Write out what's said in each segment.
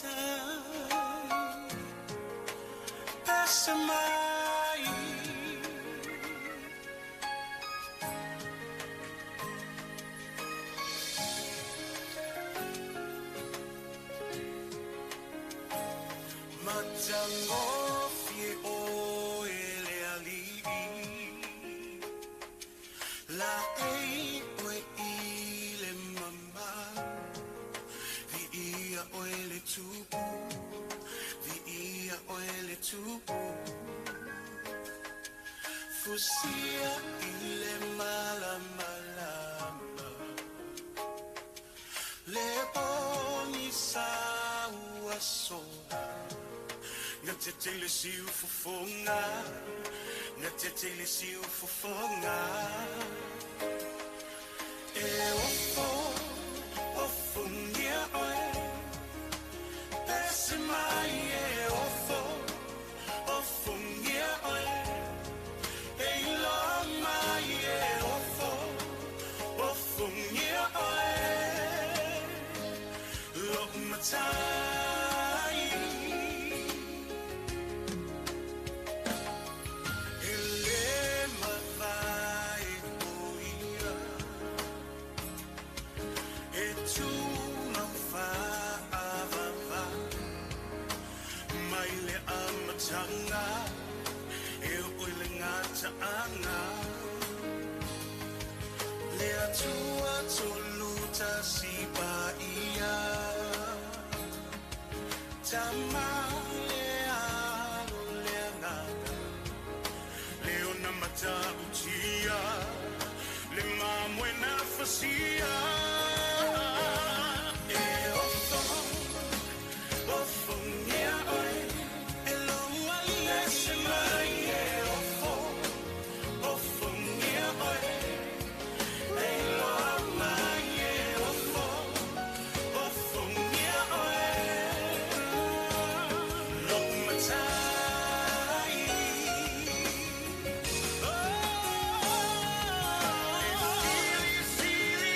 Matai Pese mai. Matagofie oe le alii Laei oe i le mamalu Viia oe le tupu Viia oe le tupu Fusia i le malamalama Le pogisa ua sola Gatete le siufofoga Gatete le siufofoga E ofo ofogia oe Pese mai e ofo ofogia oe E iloa mai e ofo ofogia oe Lo'u matai E le mavae o ia E tumau faavavau Mai le amataga E oo i le gataaga Le Atua tolu tasi paia Tama le Alo le Agaga Le ona matautia Le mamoe na fasia E ofo ofogia oe E lou alii Pese mai e ofo ofogia oe E iloa mai e ofo ofogia oe Lo'u matai. E fili fili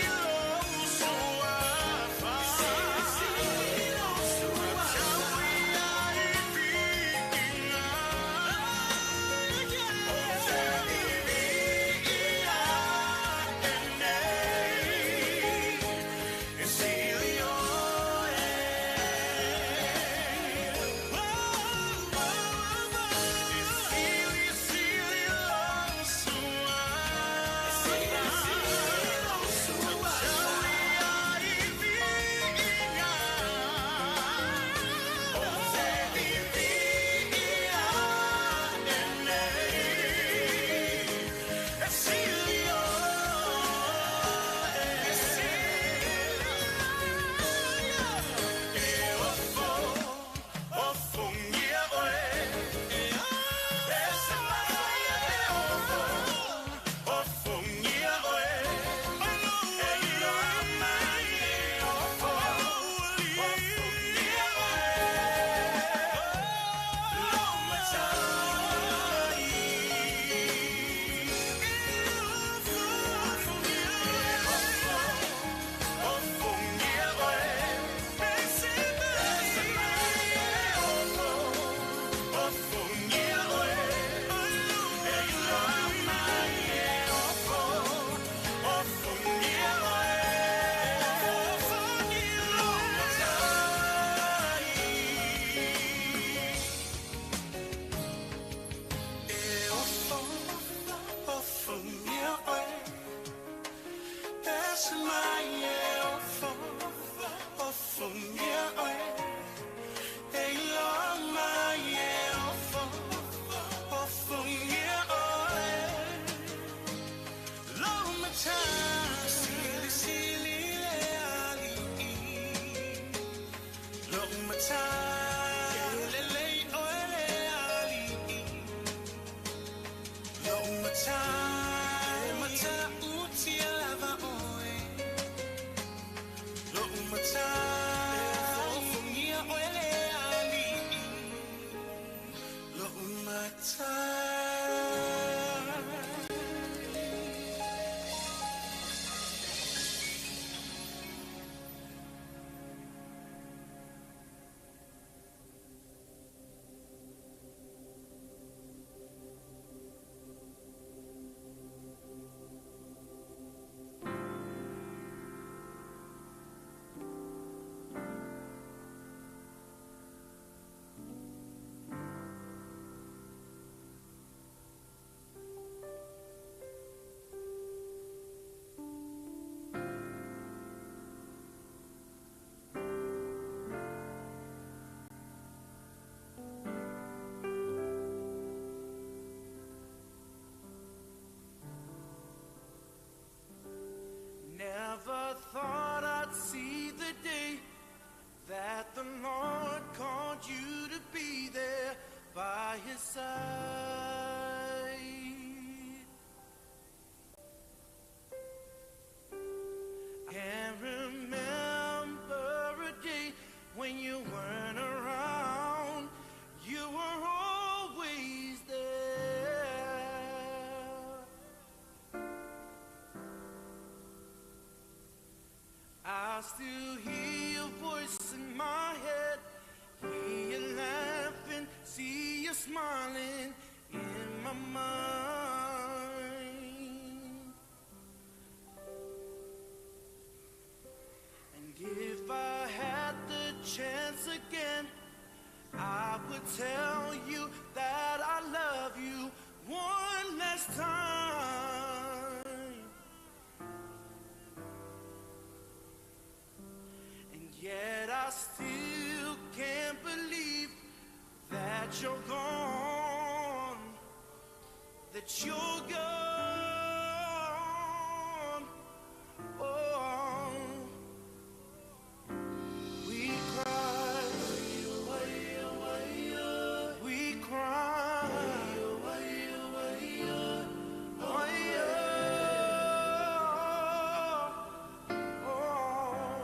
Never thought I'd see the day that the Lord called you to be there by his side. I can't remember a day when you weren't around. You were always there. I still hear your voice in my head, hear you laughing, see you smiling in my mind. And if I had the chance again, I would tell you that I love you one last time. And yet I still can't believe that you're gone, that you're gone. Oh, we cry, we cry, oh, yeah. Oh,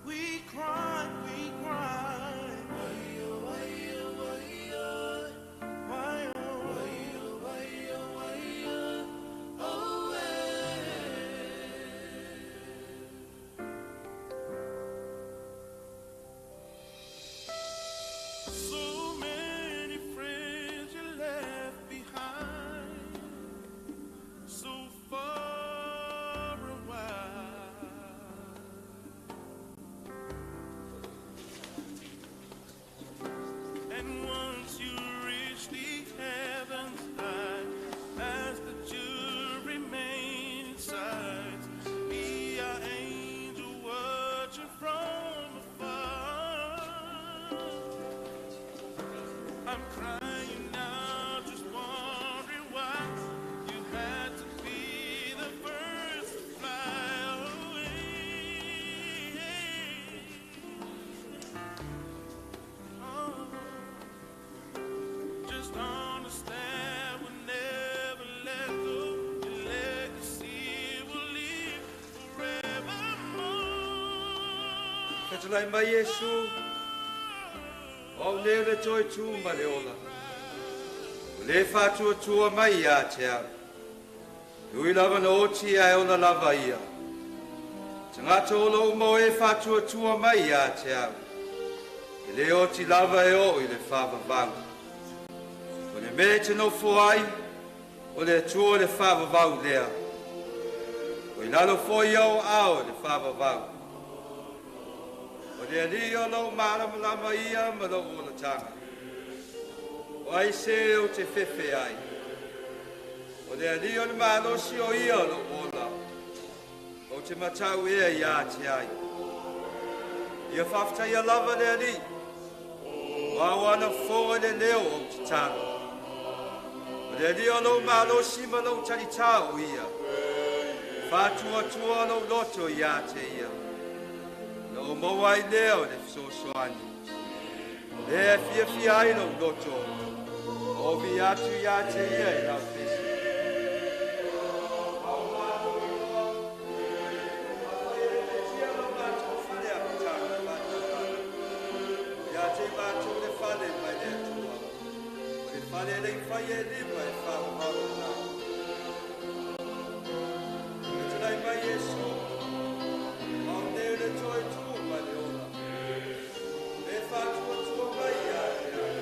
we cry, we cry. Why, oh, So many friends you left behind, so far away. And once you reach the heavens high, ask that you remain inside. Be our angel watching from afar. I'm crying now, just wondering why you had to be the first to fly away. Oh, just understand we'll never let go. Your legacy will live forevermore. Fetalai mai Iesu, o au nei o le toe tu ma le ola. O le faatuatua mai ia te au. E ui lava na oti ae ola lava ia. Tagata ola uma o e faatuatua mai ia te au. E le oti lava e oo i le faavavau. O le mea e te nofo ai, o le Atua le faavavau lea. O i lalo foi o ou aao le faavavau. O le Alii o lou malamalama ia ma lou olataga. O ai se ou te fefe ai. O le Alii o le malosi o ia o lou ola. Ou te matau ea ia te ai. Ia faafetaia lava le Alii. Aua o ana fofoga i le leo o ou tatalo. O le Alii o lou malosi ma lou talitā o ia. Faatuatua lou loto ia te ia. Na ou maua ai lea o le fesoasoani. Lea e fiafia ai lou loto. O viiga atu ia te ia i lau pese. Ia te matou le fale mai le Atua. O le fale e le i faia e lima e faavavau lena. Fetalai mai Iesu, o au nei o le toe tu ma le ola. E faatuatua mai ia te au.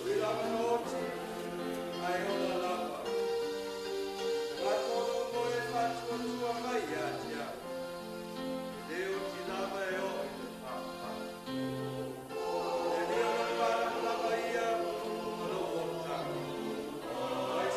Ui lava na oti, ae ola lava. Tagata ola uma e faatuatua mai ia te au. E le oti lava e oo i le faavavau. O le Alii o lou malamalama ia ma lou olataga. O ai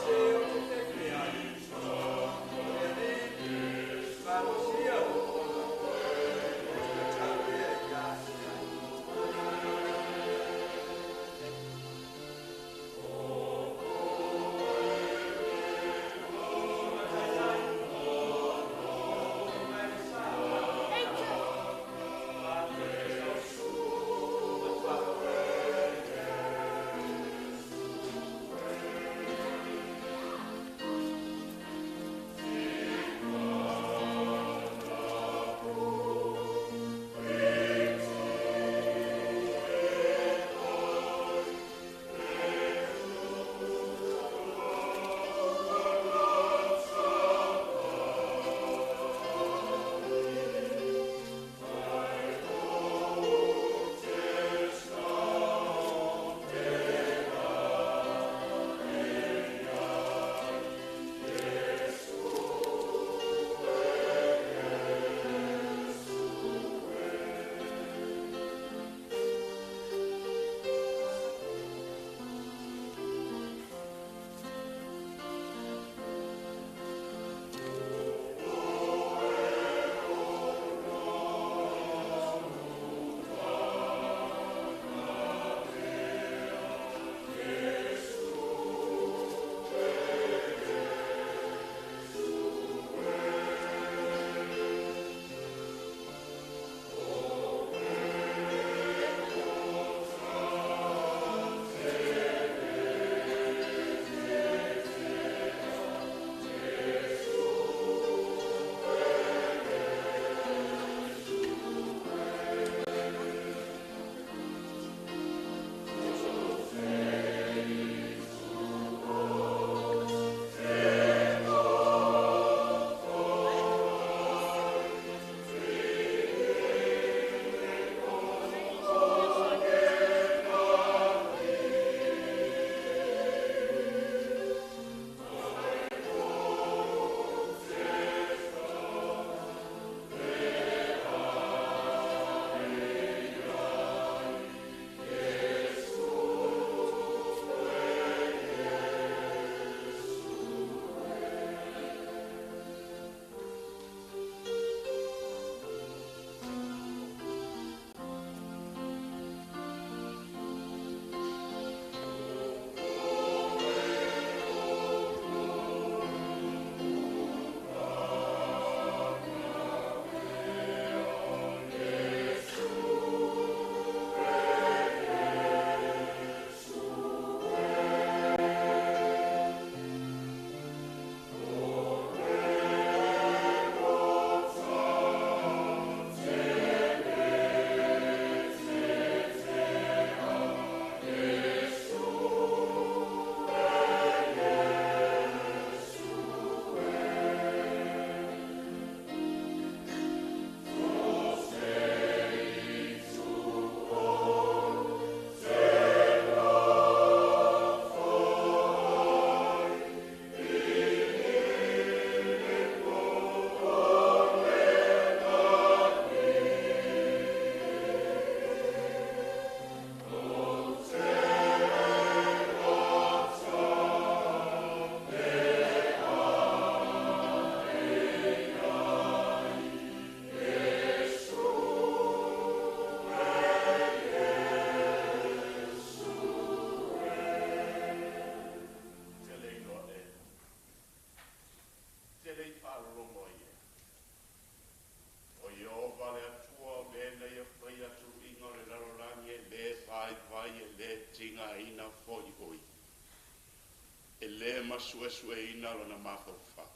ma suesueina lona mafaufau.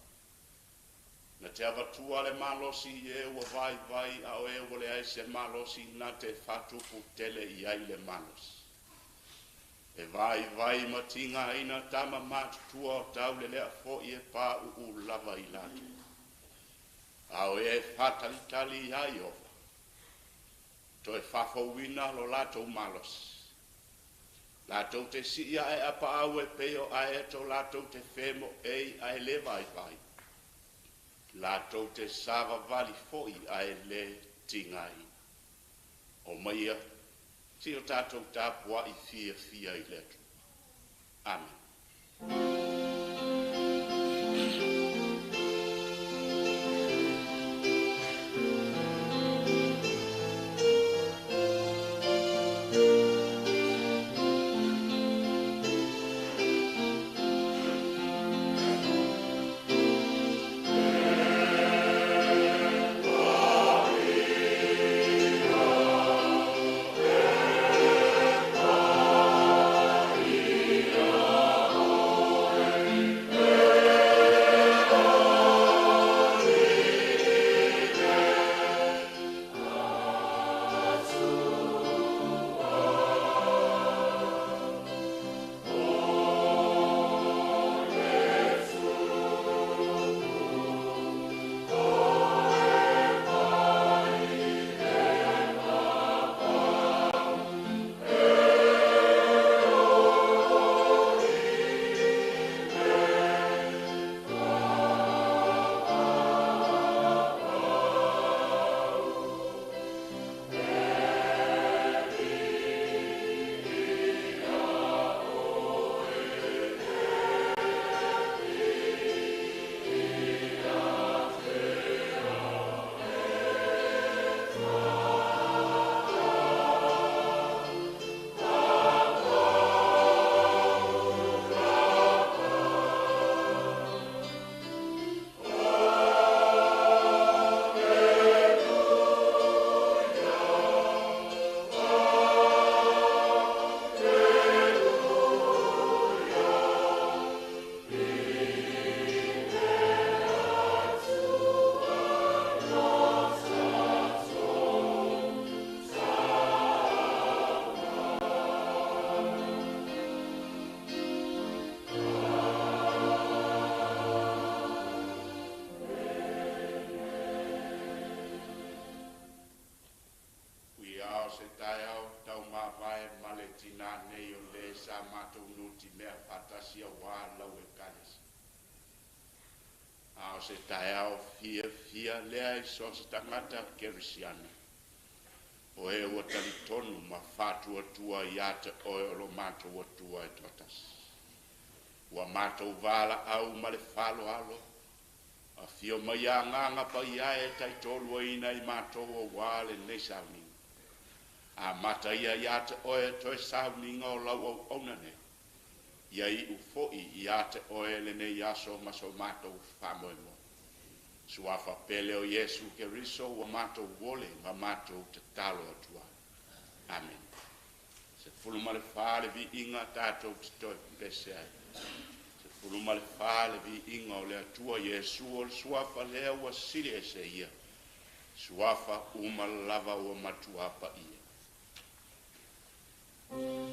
Na te avatua le malosi i e ua vaivai, a o e ua leai se malosi na te faatupu tele i ai le malosi. E vaivai ma tigaina tama matutua o taulelea foi e pauu lava i latou. A o e faatalitali iā Ieova, toe faafouina lo latou malosi. Latou te sii ae apaau e pei o aeto, latou te femoei ae le vaivai. Latou te savavali foi ae le tigaina. Omaia, se i o tatou tapuai fiafia i le Atua. Amene. Ui ao se taeao taumavae ma le tinā nei o lē sa matou nutimea faatasi auā lau Ekalesia. A o se taeao fiafia lea i so o se tagata kerisiano, o e ua talitonu ma faatuatua iā te oe o lo matou Atua e toatasi. Ua matou valaau ma le faaaloalo, afio mai Agaga Paia e taitoluaina i matou auā lenei sauniga. Amata ia iā te oe toe sauniga o lau auauna nei. Ia iu foi iā te oe lenei aso ma so matou faamoemoe. Suafa pele o Iesu Keriso ua matou ole ma matou tatalo atu ai. Amene. 14 le viiga tatou te toe pepese ai. 14 le viiga o le Atua Iesu o le suafa lea ua sili ese ia. Suafa uma lava ua matua paia. Ua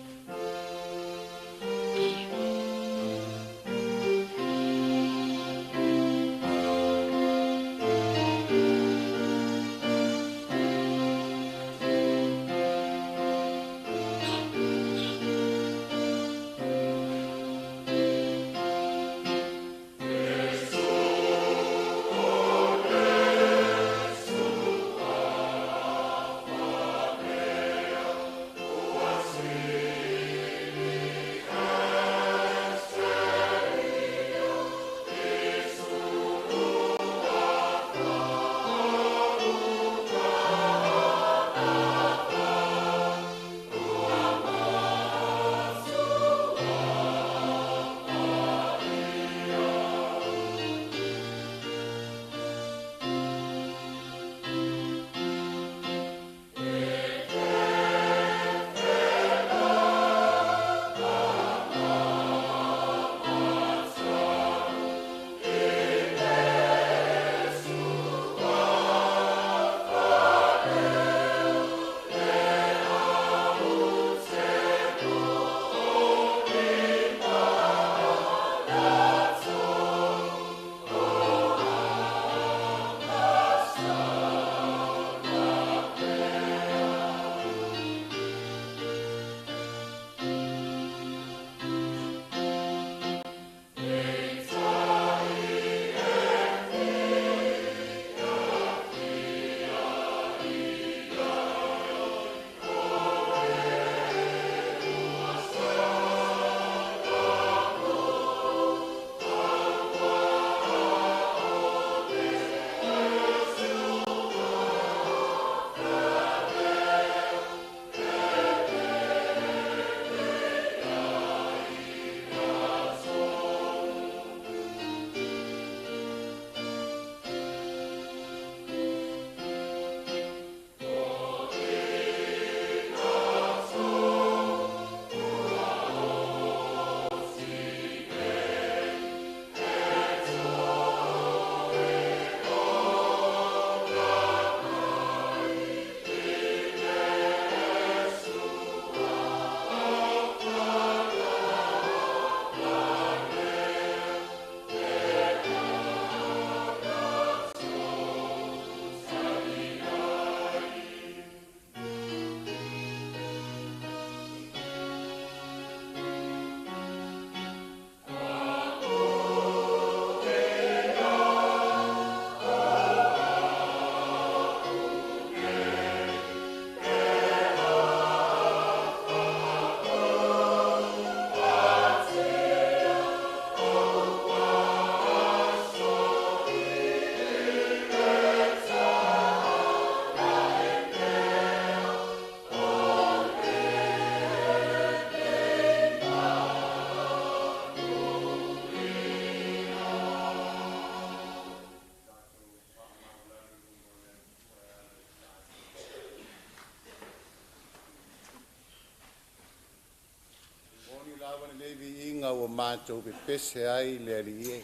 viiga ua matou pepese ai le Alii e,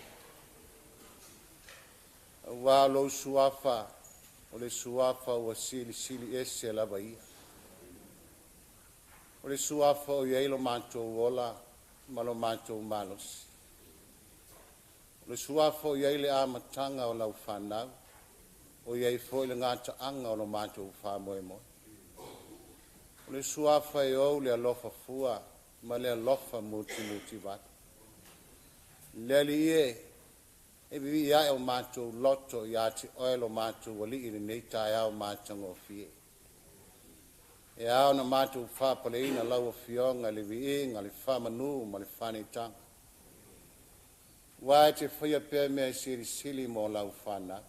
auā o lou Suafa o le Suafa ua silisili ese lava ia. O le Suafa o i ai lo matou ola ma lo matou malosi. O le Suafa o i ai le amataga o lau fanau, o i ai foi le gataaga o lo matou faamoemoe. O le Suafa e ou le alofa fua ma le alofa mutimutivale. Le Alii e, e vivii ae o matou loto ia te oe lo matou Alii i lenei taeao matagofie. E ao ona matou faapaleina lau Afioga i le viiga, le faamanu ma le faaneetaga, aua e te faia pea mea silisili mo lau fanau,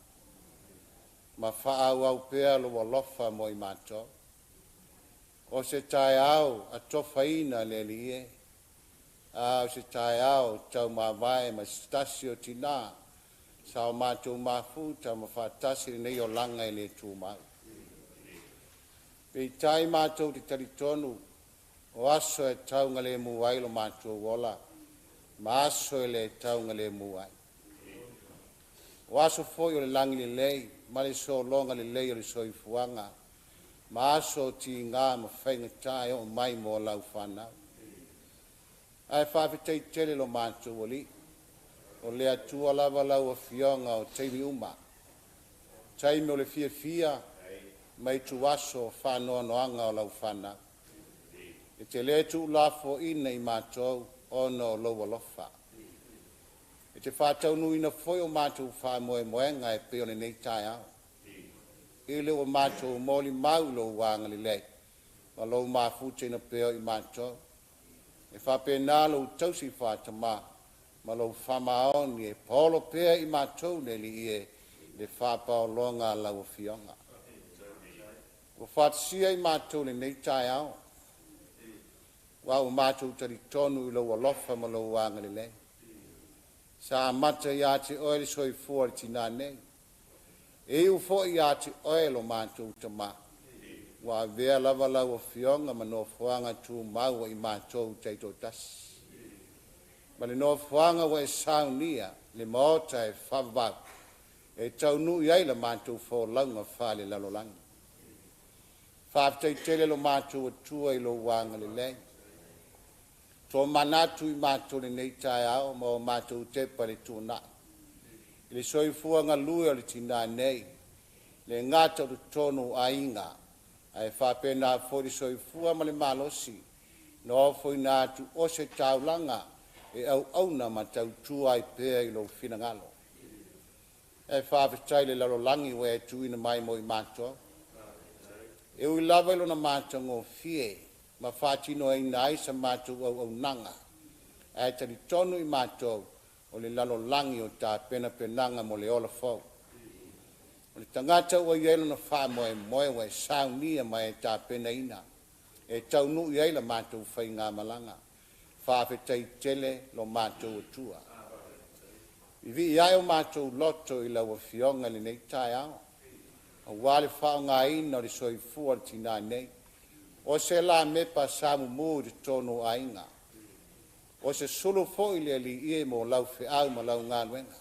ma faaauau pea lou alofa mo i matou. O se taeao atofaina le Alii e, a o se taeao taumavae ma se tasi o tinā sa o matou mafuta ma faatasi lenei olaga e le tumau. Peitai matou te talitonu o aso e taugalemu ai lo matou ola ma aso e le taugalemu ai. O aso foi o le lagi lelei ma le sologa lelei o le soifuaga, ma aso o tigā ma faigata e oo mai mo lau fanau. Ae faafetai tele lo matou Alii, o le Atua lava lau Afioga o taimi uma, taimi o le fiafia ma ituaso o faanoanoaga o lau fanau. E te le tuulafoaina i matou ona o lou alofa. E te faataunuuina foi o matou faamoemoega e pei o lenei taeao, i le ua matou molimau i lou agalelei ma lou mafutaina pea o i matou. E faapena lou tausi faatamā ma lou faamaoni e paolo pea i matou le Alii e, le faapaologa a lau Afioga. Ua faatasia i matou lenei taeao, aua ua matou talitonu i lou alofa ma lou agalelei. Sa amata ia te oe le soifua o le tinā nei, e iu foi ia te oe lo matou tamā. Ua avea lava lau Afioga ma nofoaga tumau o i matou taitoatasi, ma le nofoaga ua e saunia le maota e faavavau e taunuu i ai la matou folauga faalelalolagi. Faafetai tele lo matou Atua i lou agalelei. Tomanatu i matou lenei taeao ma o matou tepa i le tuanai, i le soifua galue o le tinā nei, le gata o totonu o aiga, ae faapena foi le soifua ma le malosi na ofoina atu o se taulaga e auauna ma tautua ai pea i lou finagalo. Ae faafetai i le lalolagi ua e tuuina mai mo i matou. E ui lava i lona matagofie ma faatinoina ai sa matou auaunaga, ae talitonu i matou o le lalolagi o tapenapenaga mo le ola fou. O le tagata ua i ai lona faamoemoe ua e saunia ma e tapenaina e taunuu i ai la matou faigamalaga. Faafetai tele lo matou Atua. Vivii ae o matou loto i lau Afioga i lenei taeao, aua le faaaogaina o le soifua o le tinā nei, o se lamepa sa mumu i totonu o aiga, o se sulu foi le Alii e mo lau feau ma lau galuega.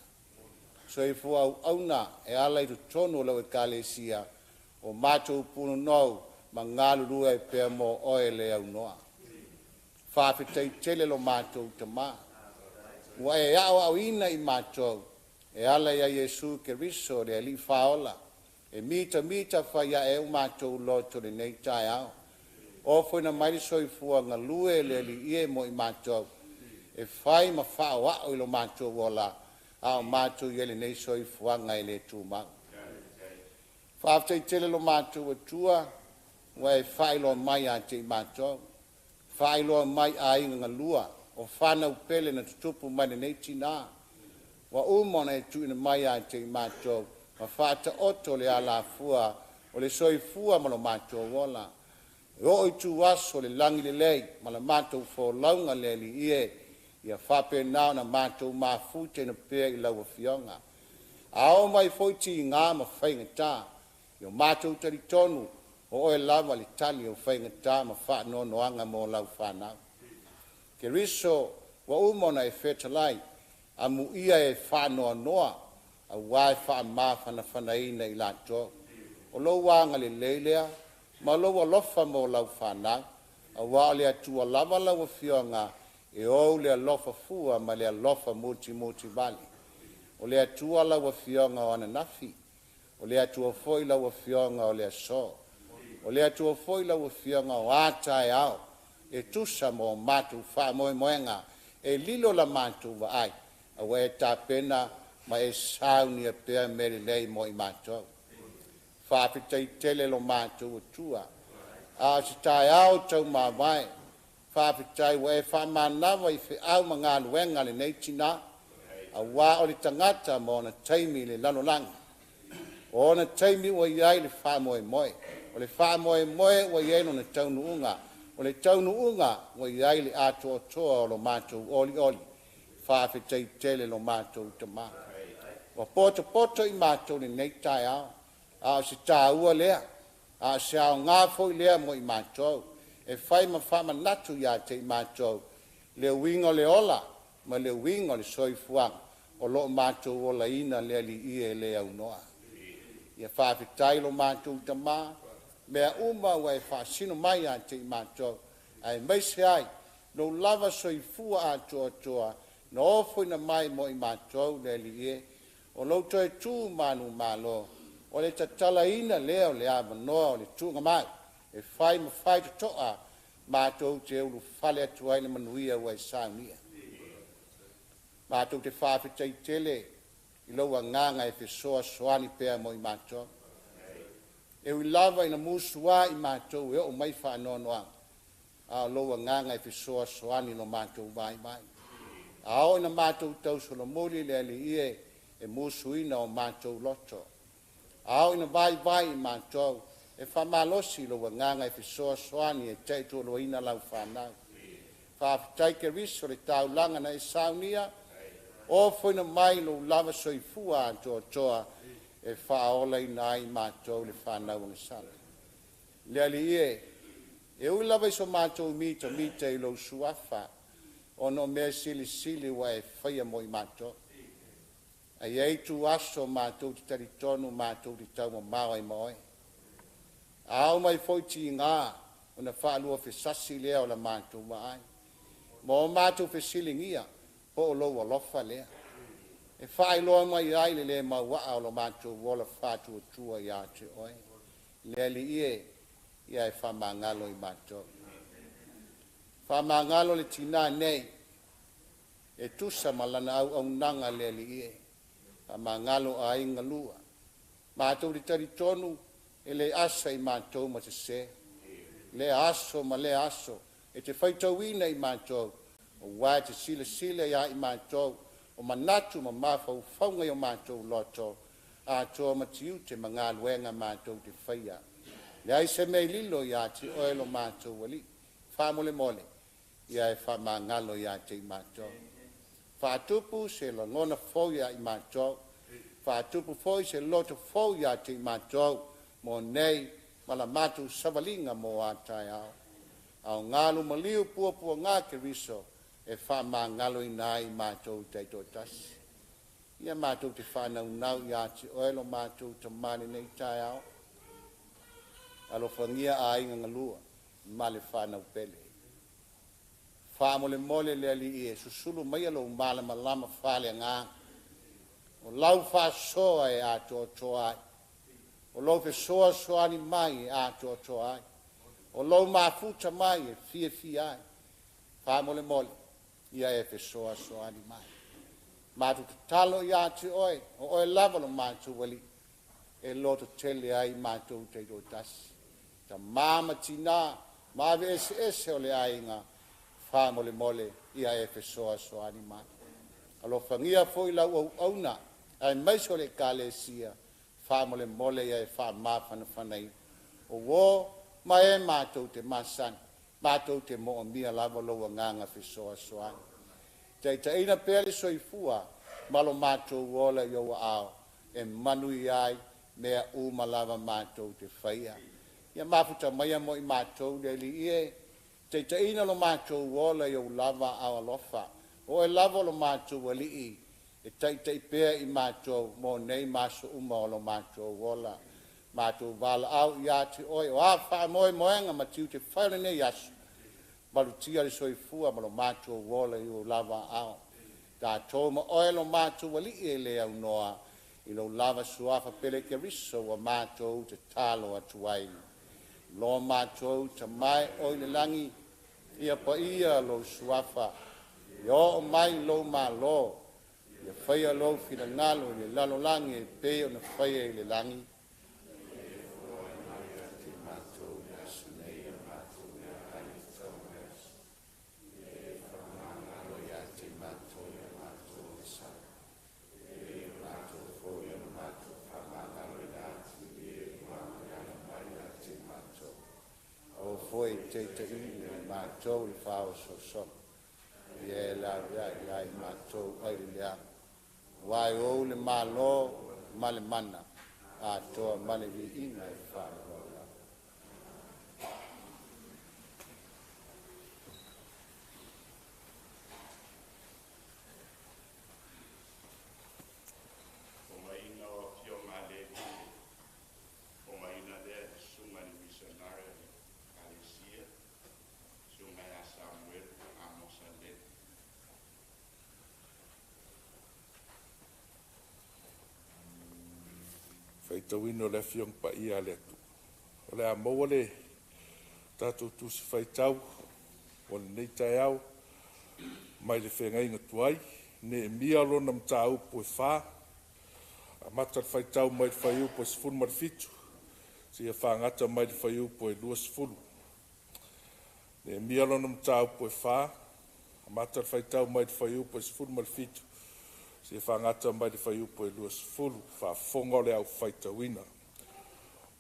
Soifua auauna e ala i totonu o lau Ekalesia, o matou punonou ma galulue ai pea mo oe le aunoa. Faafetai tele lo matou tamā, ua e aoaoina i matou e ala ia Iesu Keriso le Alii Faaola, e mitamita fai ae ai o matou loto i lenei taeao. Ofoina mai le soifua galue le Alii e mo i matou, e fai ma faaoao i lo matou ola, a o matou i ai lenei soifuaga e le tumau. Faafetai tele lo matou Atua, ua e faailoa mai ia te i matou, faailoa mai aiga galua o fanau pele na tutupu mai lenei tinā, ua uma ona e tuuina mai ia te i matou ma faataoto le alafua o le soifua ma lo matou ola. E oo i tuaso o le lagi lelei ma la matou folauga le Alii e, ia faapena ona matou mafutaina pea i lau Afioga. A oo mai foi tigā ma faigata, ia matou talitonu o oe lava le tali o faigata ma faanoanoaga mo lau fanau. Keriso ua uma ona e fetalai, amuia e faanoanoa, auā e faamafanafanaina i latou. O lou agalelei lea ma lou alofa mo lau fanau, auā o le Atua lava lau Afioga e ou le alofa fua ma le alofa mutimutivale. O le Atua lau Afioga o ananafi, o le Atua foi lau Afioga o le aso, o le Atua foi lau Afioga o a taeao, e tusa ma o matou faamoemoega, e lilo la matou vaai, a ua e tapena ma e saunia pea mea lelei mo i matou. Faafetai tele lo matou Atua, a o se taeao taumavae, faafetai ua e faamanava i feau ma galuega a lenei tinā, auā o le tagata ma ona taimi i le lalolagi. O ona taimi ua i ai le faamoemoe, o le faamoemoe ua i ai lona taunuuga, o le taunuuga ua i ai le atoatoa o lo matou olioli. Faafetai tele lo matou Tamā. Ua potopoto i matou i lenei taeao, a o se taua lea, a o se aoga foi lea mo i matou, e fai ma faamanatu ia te i matou le uiga o le ola ma le uiga o le soifuaga o lo o matou olaina le Alii e le aunoa. Ia faafetai lo matou Tamā, mea uma ua e faasino mai ia te i matou, aemaise ai lou lava soifua atoatoa na ofoina mai mo i matou le Alii e. O lou toe tu manumalo, o le tatalaina lea o le avanoa o le tuuga mai e fai ma faitotoa matou te ulufale atu ai le manuia ua e saunia. Matou te faafetai tele i lou agaga e fesoasoani pea mo i matou. E ui lava ina musua i matou e oo mai faanoanoaga, a o lou agaga e fesoasoani i lo matou vaivai. A oo ina matou tausolomuli le Alii e, e musuina o matou loto. A oo ina vaivai i matou, e faamalosi lou agaga e fesoasoani e taitualuaina lau fanau. Faafetai Keriso i le taulaga na e saunia, ofoina mai lou lava soifua atoatoa e faaolaina ai matou le fanau agasala. Le Alii e, e ui lava i so matou mitamita i lou suafa, ona o mea silisili ua e faia mo i matou, ae i ai ituaso matou te talitonu matou te taumamao ai ma oe. A oo mai foi tiga, ona faaluafesasi lea o la matou vaai, ma o matou fesiligia po o lou alofa lea, e faailoa mai ai le le mauaa o lo matou ola faatuatua ia te oe. Le Alii e, ia e faamagalo i matou. Faamagalo le tinā nei e tusa ma lana auaunaga le Alii e. Faamagalo aiga lua. Matou te talitonu e le asa i matou ma sesē. Lea aso ma lea aso e te faitauina i matou, aua e te silasila ia i matou o manatu ma mafaufauga i o matou loto, atoa ma tiute ma galuega matou te faia. Leai se mea e lilo ia te oe lo matou Alii. Faamolemole, ia e faamagalo ia te i matou. Faatupu se lagona fou ia i matou, faatupu foi se loto fou ia te i matou, mo nei ma la matou savaliga mo a taeao. Aoga maliu puapuaga Keriso e faamagaloina ai matou taitoatasi. Ia matou te faanaunau ia te oe lo matou Tamā i lenei taeao. Alofagia aiga galua ma le fanau pele. Faamolemole le Alii e susulu maia lou malamalama faaleagaga. O lau faasoa e atoatoa ai. O lou fesoasoani mai e atoatoa ai. O lou mafuta mai e fiafia ai. Faamolemole, ia e fesoasoani mai. Matou tatalo ia te oe, o oe lava lo matou Alii, e lototele ai matou taitoatasi. Tamā ma tinā, ma ave eseese o le aiga, faamolemole, ia e fesoasoani mai. Alofagia foi lau auauna, aemaise o le Ekalesia, faamolemole ia e faamafanafanaina. O uō ma e matou te masani, matou te moomia lava lou agaga fesoasoani. Taitaiina pea le soifua ma lo matou ola i ou aao, e manuia ai mea uma lava matou te faia. Ia mafuta maia mo i matou le Alii e, taitaiina lo matou ola i ou lava aao alofa. O oe lava o lo matou Alii e taitai pea i matou mo nei ma aso uma o lo matou ola. Matou valaau ia te oe, o a faamoemoega ma tiute fai o lenei aso, malutia le soifua ma lo matou ola i ou lava aao. Tatou ma oe lo matou Alii e le aunoa i lou lava suafa pele Keriso ua matou tatalo atu ai. Lo matou Tama e oi le lagi, ia paia lou suafa, ia oo mai lou malo, ia faia lou finagalo i le lalolagi e pei ona faia i le lagi. Aua foi e te taitaiina i matou i le faaosoosoga, ia e laveai ia i matou ai le leaga. Aua e ou le Malo ma le mana, atoa ma le viiga e faavavau. Fogaina o afioga a le Alii, fogaina lea e le Susuga i le Misionare a le Ekalesia, Susuga ia Samuelu Amosa Lele. Faitauina o le Afioga Paia a le Atua. O le a maua le tatou Tusi Faitau mo lenei taeao mai le Feagaiga Tuai, Neemia lona mataupu e 4, amata le faitau mai le fuaiupu e 17 seia fagata mai le fuaiupu e 20. Neemia lona mataupu e 4, amata le faitau mai le fuaiupu e 17 seia fagata mai le fuaiupu e 20. Faafofoga o le au faitauina.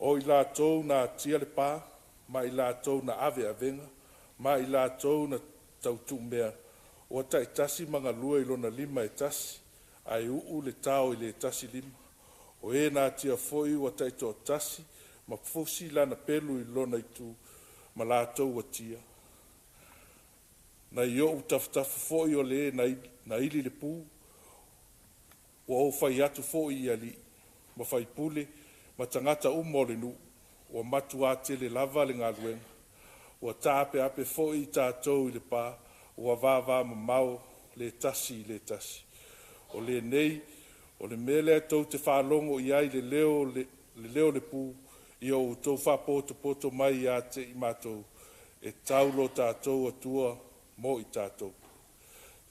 O i latou na atia le pa, ma i latou na ave avega, ma i latou na tautuumea, ua taitasi ma galue i lona lima e tasi, ae uu le tao i le tasi lima. O e na atia foi ua taitoatasi ma fusi lana pelu i lona itu ma latou atia. Nai ou tafatafa foi o le na ili le pu, ua ou fai atu foi i alii ma faipule ma tagata uma o le nuu, ua matua tele lava le galuega, ua taapeape foi tatou i le pa, ua vavamamao le tasi i le tasi. O lenei, o le mea lea tou te faalogo i ai le leo o le pu, ia outou faapotopoto mai ia te i matou, e tau lo tatou Atua mo i tatou.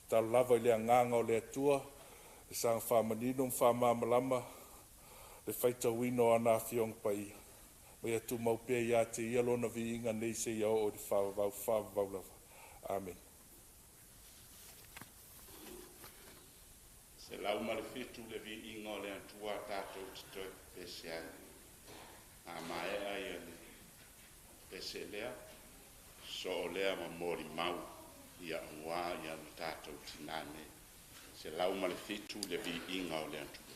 Tatalo lava i le agaga o le Atua, e saga faamanino ma faamalamalama le faitauina o ana Afioga Paia, ma ia tumau pea ia te ia lona viiga nei seia oo i le faavavau, faavavau lava. Amene. 107 le viiga o le Atua tatou te toe pepese ai. A maea ia le pese lea, soo lea ma molimau ia aua ia le tatou tinā nei. 107 le viiga o le Atua.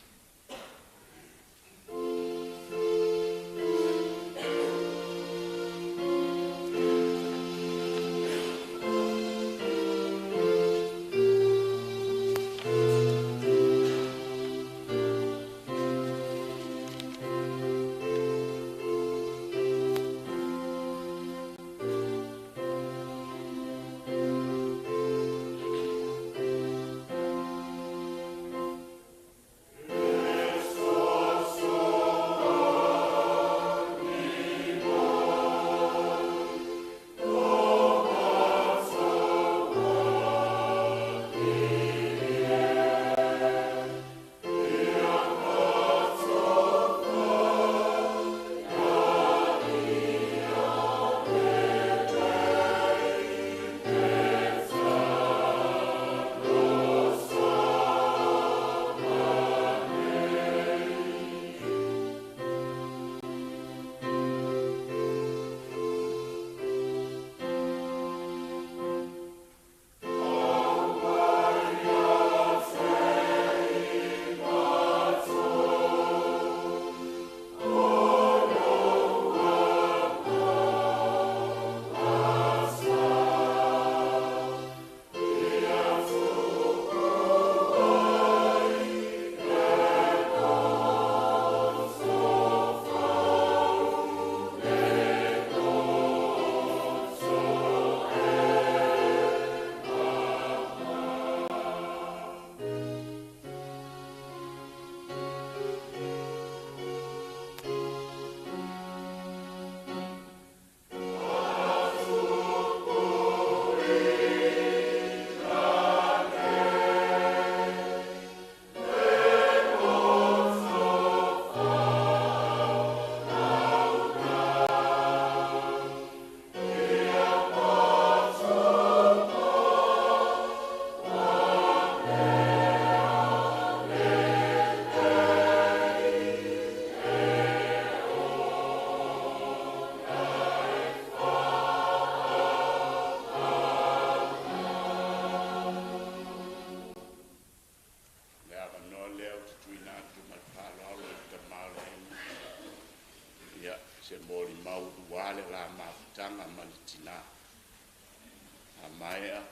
mafutaga ma le tinā. A maea,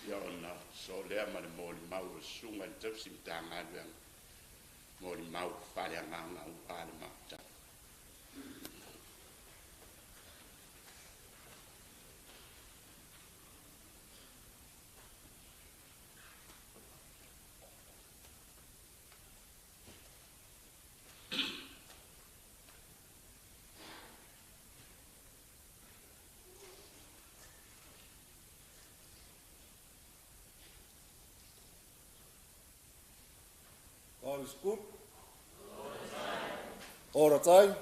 ia ona solea ma le molimau o le susuga i le tausi Matagaluega, molimau faaleagaga aua le mafutaga. God is good. All the time.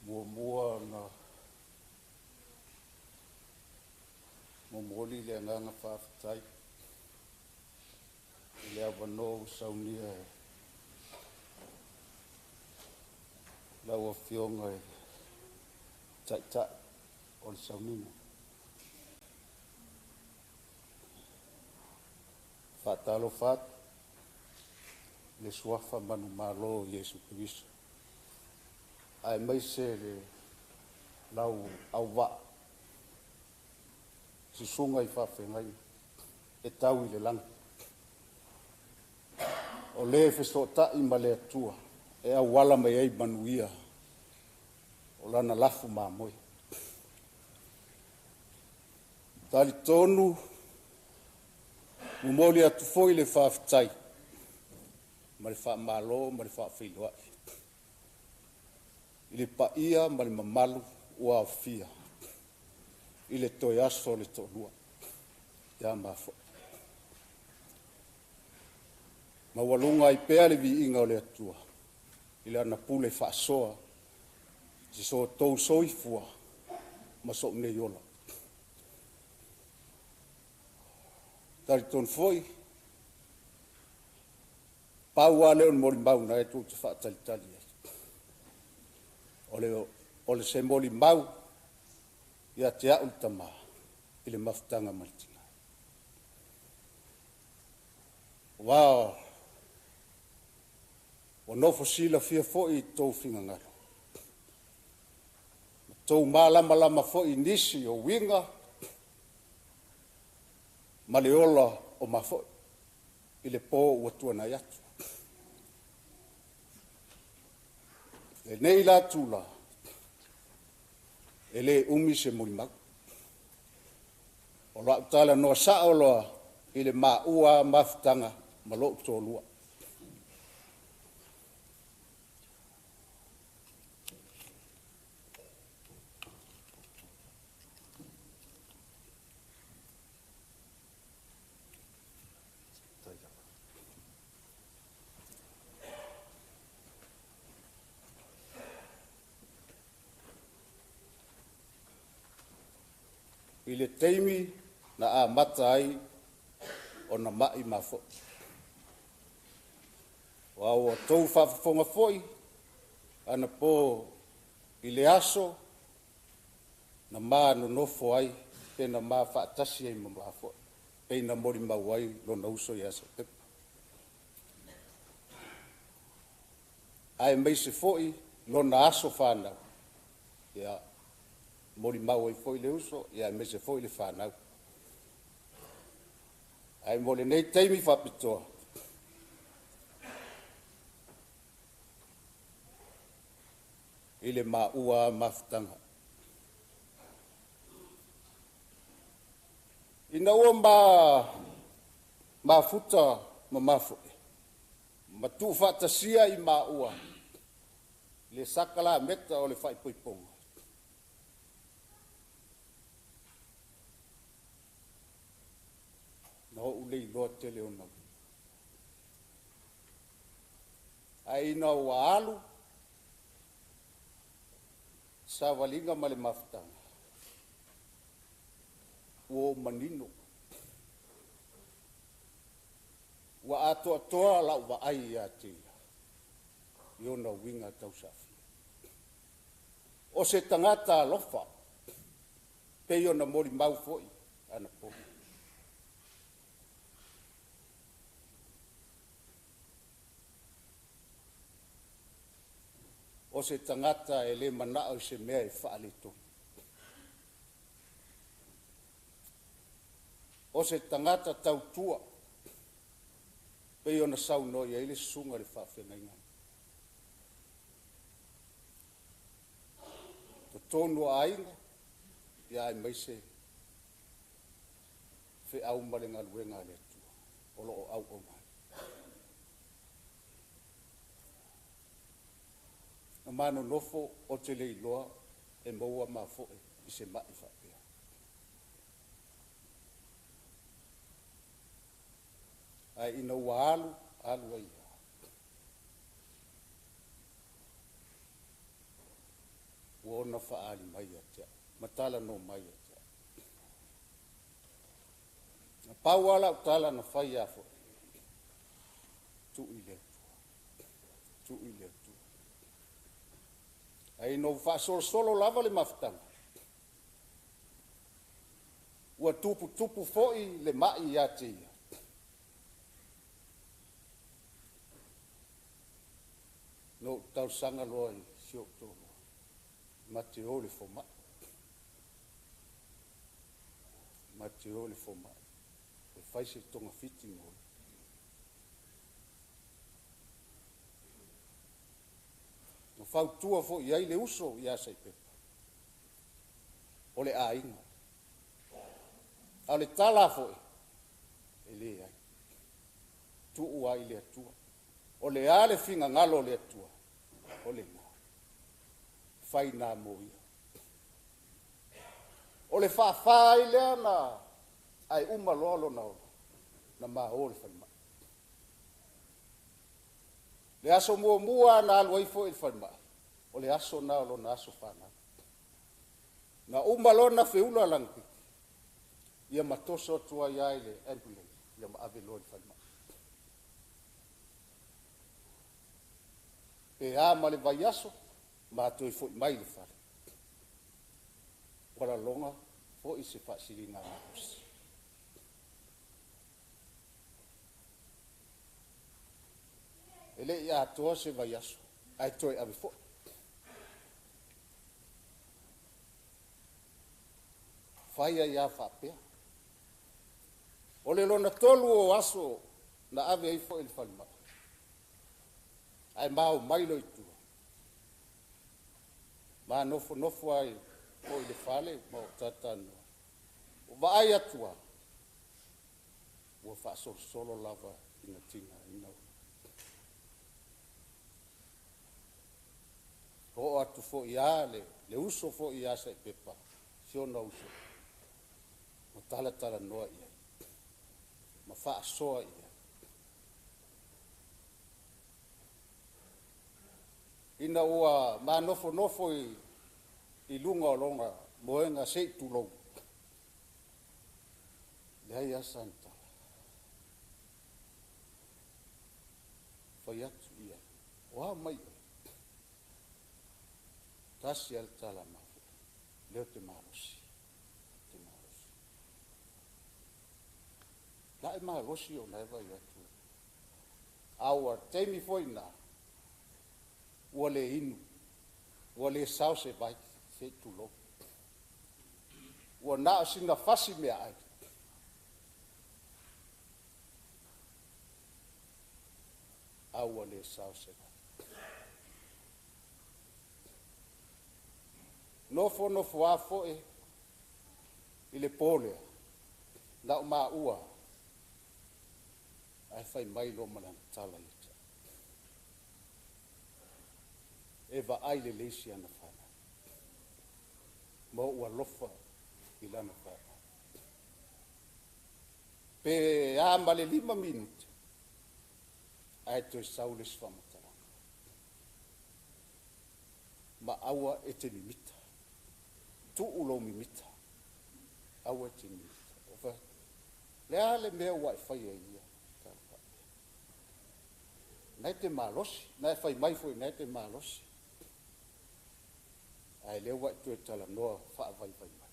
Muamua na momoli le agaga faafetai i le avanoa ua saunia e lau Afioga i le Taitai o le sauniga. Faatalofa atu i le suafa manumalo o Iesu Keriso, aemaise le lau auvaa susuga i faafeagaiga e tau i le lagi, o le fesootai ma le Atua e auala mai ai manuia o lana lafu mamoe. Talitonu momoli atu foi le faafetai ma le faamalo ma le faafeiloai i le paia ma le mamalu ua aofia i le toe aso o le toalua ia mafoe. Maualuga ai pea le viiga o le Atua i lana pule faasoa i so outou soifua ma sou nei ola. Talitonu foi, pau lava lea o le molimau na tou te faatalitali ai. O le se molimau ia te au le tama i le mafutaga ma le tina. Aua ua nofo silafia foi i tou finagalo, ma tou malamalama foi i nisi o uiga ma le ola o mafoe i le po ua tuanai atu. Lenei la tula, e le umi se molimau. O lau talanoa sao loa i le maua mafutaga ma lou toalua. I le taimi na amata ai ona mai mafoe. Aua ua outou faafofoga foi anapo i le aso na ma nonofo ai pe na ma faatasi ai ma mafoe, pei na molimau ai lona uso ia Sepepa. Aemaise foi lona aso fanau, ia molimau ai foi le uso, ia aemaise foi le fanau. Ae mo lenei taimi faapitoa, i le maua mafutaga. Ina ua ma mafuta ma mafoe, ma tuufaatasia i maua le sakalameta o le faaipoipoga, na ou le iloa tele ona uiga. Ae ina ua alu savaliga ma le mafutaga, ua ou manino, ua atoatoa lau vaai ia te ia i ona uiga tausaafia. O se tagata alofa, pei ona molimau foi anapo. O se tagata e lē mana'o i se mea e faaletonu. O se tagata tautua pei ona saunoa i ai le susuga i le faafeagaiga. Totonu o aiga, ia aemaise feau ma le galuega a le Atua o lo o auauna ai. Na ma nonofo ou te le iloa e maua ma fo'e i se ma'i faapea. Ae ina ua alu, alu ai lava. Ua ona faaali mai ia te au, ma talanoa mai ia te au. Na pau lava lau tala na fai ia foe, tuu i le Atua, tuu i le Atua. Ae ina ua faasolosolo lava le mafutaga, ua tuputupu foi le mai ia te ia, na ou talosaga loa i si ou toalua, ma te o i le fomai, ma te o i le fomai e fai se togafiti mo ia. Na fautua foi i ai le uso ia Saipepa, o le aiga. A o le tala a foe, e leai, tuu lava i le Atua. O le a le finagalo o le Atua, o lena, fai lena mo ia. O le faafa ai lea na ae uma loa lona ola, na ma o i le falemai. Le aso muamua na alu ai foi i le falemai, o le aso lena o lona aso fanau. Na uma loa ona feula lana keiki, ia ma toso atu ai lava i le ambulance, ia ma ave loa i le falemai. Pe a ma le vaiaso, ma toe foi mai i le fale. Ua lagona foi se faasiligamalosi. E le i atoa se vaiaso, ae toe ave foi. Fai ai lava faapea. O le lona tolu o aso na ave ai foi i le falemai, ae ma omai loa i tua, ma nofonofo ai foi i le fale ma ou talatalanoa. Ua vaai atu lava, ua faasolosolo lava ina tigaina. Oo atu foi lava le uso foi ia Saipepa, si ona uso, ma talatalanoa i ai, ma faasoa i ai. Ina ua ma nofonofo i luga o lona moega se i tulou, leai lava sana tala. Fai atu i ai, o a mai oe? Tasi lava le tala a mafoe, o lea ou te malosi, ou te malosi. La e malosi o la e vaai atu. A ua taimi foi lena, ua le inu, ua le sao se vai, se i tulou. Ua na o sina fasi meaai, a ua le sao se vai. Nofo nofo a foe i le po lea, na o maua, ae fai mai loa ma lana tala ia te au. E vaai lelei si ana fanau, ma ou alofa i lana fanau. Pe a ma le 5 minute, ae toe sau le isi faamatalaga. Ma aua e te mimita. Tuu lou mimita. Aua e te mimita. O fai atu, le a le mea ua e faia i ia tala faapea? Na e te malosi, na e fai mai foi na e te malosi. Ae lea ua e toe talanoa faavaivai mai.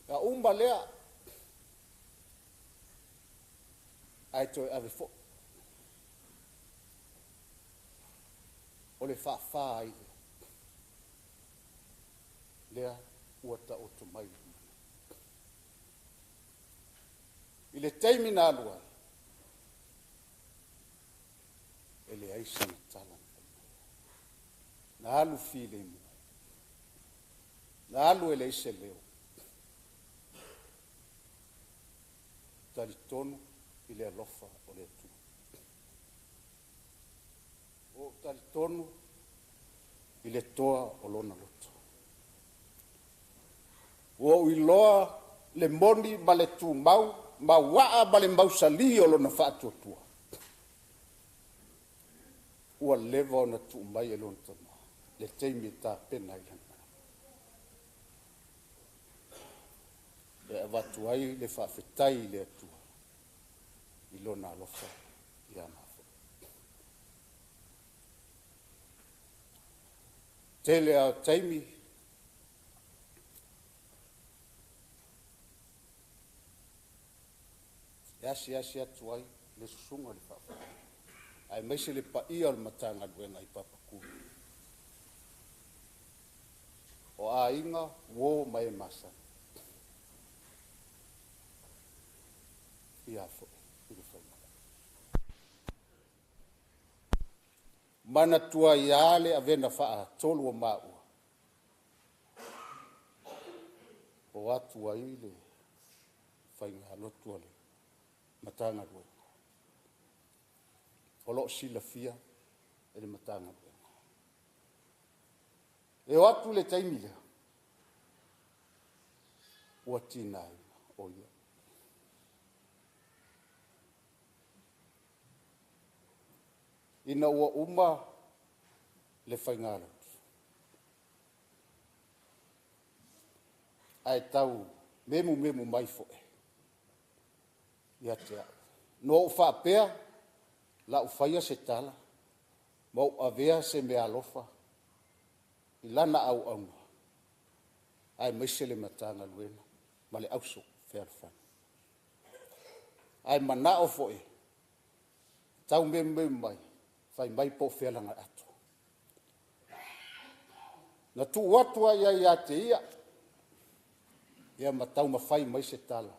Na uma lea, ae toe ave foi. O le fa'afā ai lea, lea ua ta'oto mai luma nei. I le taimi na alu ai, e leai sana tala na fai mai. Na alu filemu, na alu e leai se leo. Talitonu i le alofa o le Atua. Ua ou talitonu i le toa o lona loto. Ua ou iloa le moni ma le tumau, mauaa ma le mausali o lona faatuatua. Ua leva ona tuu mai e lona tama le taimi e tapena ai lana manao. E avatu ai le faafetai i le Atua i lona alofa ia matou. Tele lava o taimi e asiasi atu ai le susuga i le faafeagaiga, aemaise le paia o le Matagaluega i Papakuli, o aiga, uo ma e masani. Ia foi i le faimalae. Manatua ai lava le avega faatolu o maua, o atu ai le faigalotu a le Matagaluega, o lo o silafia e le Matagaluega. E o atu i le taimi lea, ua tigaina o ia. Ina ua uma le faigalotu, ae tau memumemu mai foi ia te au. Na ou faapea, o le a ou faia se tala ma ou avea se meaalofa i lana auauna, aemaise le Matagaluega ma le auso fealofani. Ae manao foi e tau memumemu mai, fai mai po o fea lana ato. Na tuu atu lava i ai ia te ia, ia ma taumafai mai se tala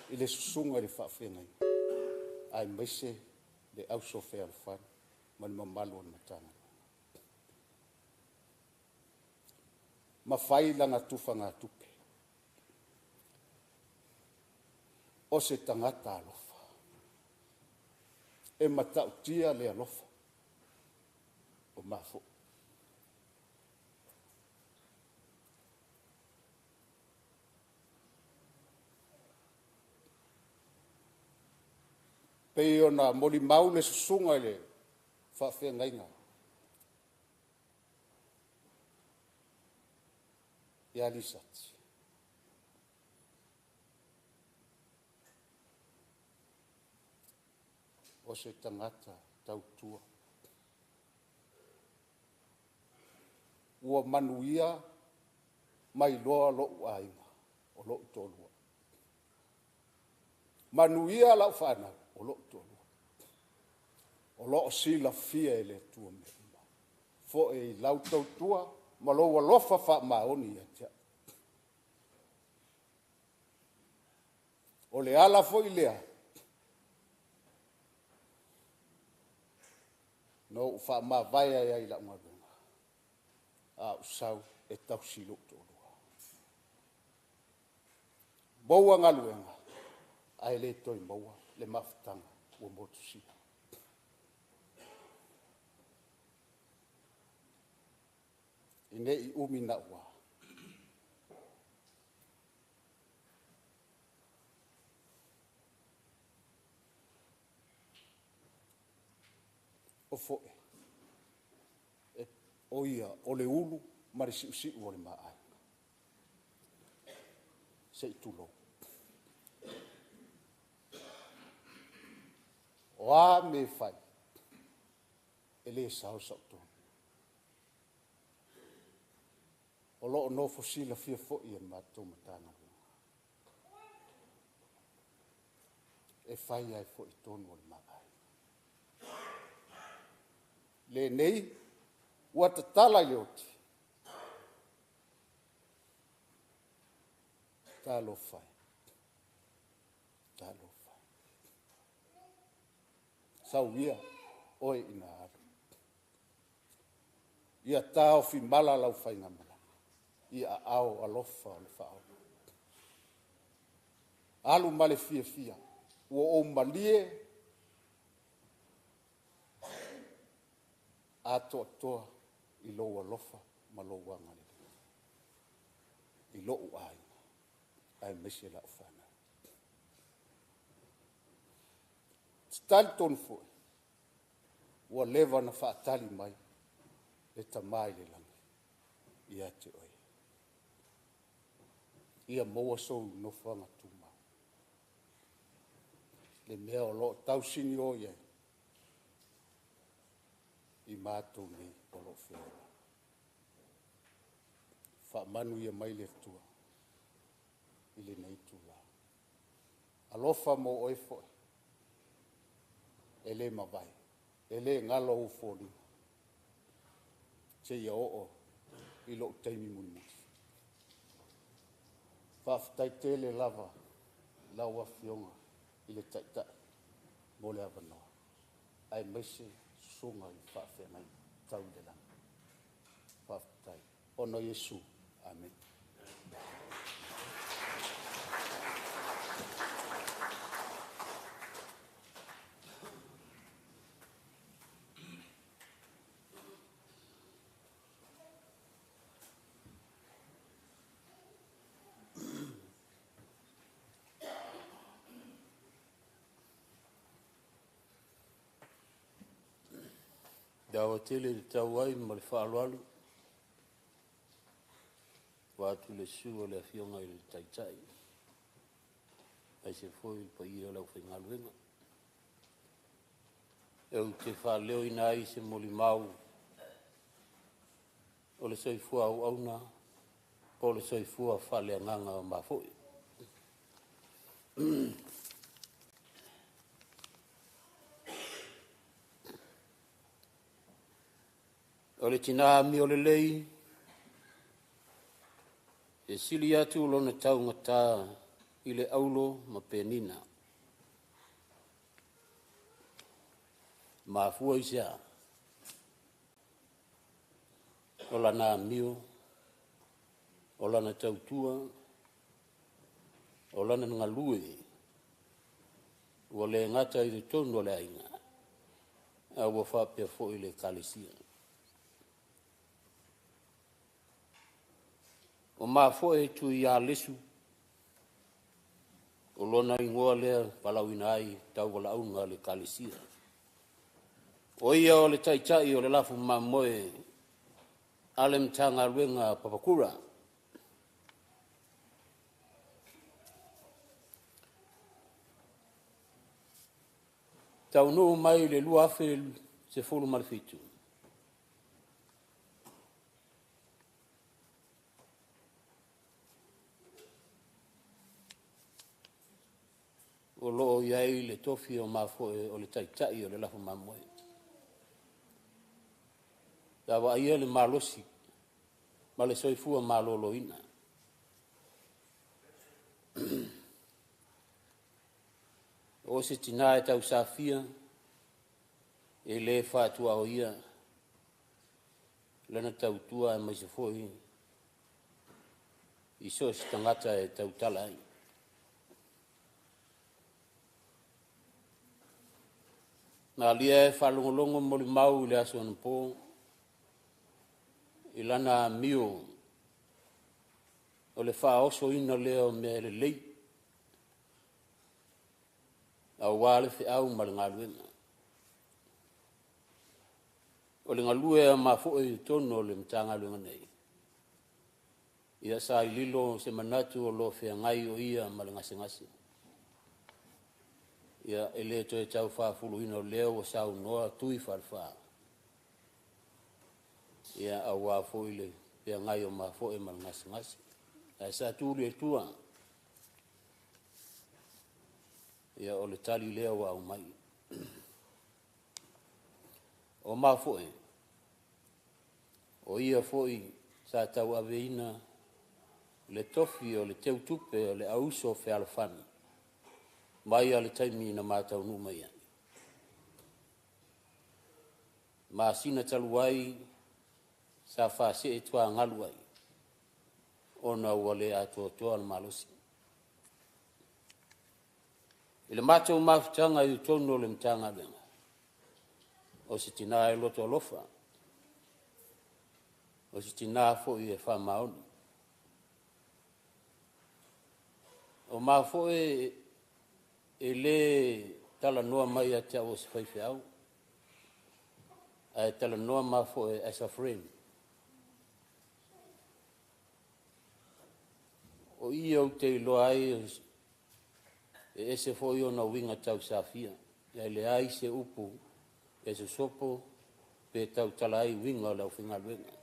i le susuga i le faafeagaiga, aemaise le auso fealofani ma le mamalu o le Matagaluega. Ma fai lana tufagatupe. O se tagata alofa, e matautia le alofa o mafuie. Pei ona molimau le susuga i le faafeagaiga ia Lisati, o se tagata tautua. Ua manuia mai loa lou aiga, o lou toalua. Manuia lau fanau, o lou toalua. O lo o silafia e le Atua mea uma, foi i lau tautua ma lou alofa faamaoni ia te au. O le ala foi lea na ou faamavae ai i lau galuega, a ou sau e tausi lou toalua. Maua galuega, ae le toe maua le mafutaga ua motusia. Ne i umi naua, o foe, o ia, o le ulu ma le siusiu o le ma aiga, se i tulou. O a mea e fai, e le sao sau tonu. O lo o nofo silafia foi e le matou Matagaluega, e fai ai foi tonu a le ma aiga. Lenei, Ua tatala i le oti. Talofa e. Talofa e. Sau ia oe ina alu. Ia taofi mala lau faigamalaga i aao alofa o le Faaola. Alu ma le fiafia, ua ou malie atoatoa i lou alofa ma lou agalelei i lou aiga aemaise lau fanau. Ou te talitonu foi, ua leva ona faatali mai le Tama i le lagi ia te oe, ia maua sou nofoaga tumau, le mea o lo o tausinio i ai i matou nei o lo o feola. Faamanuia mai le Atua i lenei itula. Alofa mo oe foi, e le mavae, e le galo ou foliga seia oo i lou taimi mulimuli. Faafetai tele lava i lau Afioga i le Taitai mo le avanoa, aemaise susuga i faafeagaiga tau i le lagi. Faafetai ona o Iesu. Amene. Le aoa tele i le tau ai ma le faaaloalo, vaeatu le susu o le Afioga i le Taitai, aemaise foi le paia o le aufaigaluega. Ou te faaleoina ai se molimau o le soifua auauna po o le soifua faaleagaga o mafoe. O le tina amio lelei, e sili atu lona taugata i le aulo ma penina. Mafua i se a? O lana amio, o lana tautua, o lana galue, ua le gata i totonu o le aiga, a ua faapea foi le ekalesia. O mafoe Tuialesu, o lona igoa lea valaauina ai tauvalauga a le ekalesia. O ia o le taitai o le lafu mamoe a le Matagaluega a Papakura. Taunuu mai i le 2017, o lo o i ai le tofi o mafoe o le taitai o le lafu mamoe. Sa vaaia le malosi ma le soifua maloloina. O se tina e tausafia, e le faatuaoia lana tautua aemaise foi i so o se tagata e tautala ai. Malie e faalogologo molimau i le aso anapo i lana amio o le faaosoina lea o mea lelei aua le feau ma le galuega. O le galue a mafoe i totonu o le Matagaluega nei, ia sa ililo se manatu o lo o feagai o ia ma le gasegase. Ia e le toe tau faafuluina o lea ua saunoa tui falefa, ia aua foi le feagai o mafoe ma le gasegase. Ae sa tuu i le Atua, ia o le tali lea ua aumai. O mafoe, O ia foi sa tauaveina le tofi o le teutupe o le auso fealofani mai a le taimi na mataunuu mai ai. Masina talu ai sa faasee tuagalu ai ona ua le atoatoa le malosi. I le matou mafutaga i totonu o le Matagaluega, o se tina e loto alofa, o se tina foi e faamaoni. O mafoe e le talanoa mai ia te au o se faifeau, ae talanoa mafoe as a friend. O ia ou te iloa ai e ese foi ona uiga tausafia, e leai se upu e sosopo pe tautala ai uiga o le aufaigaluega.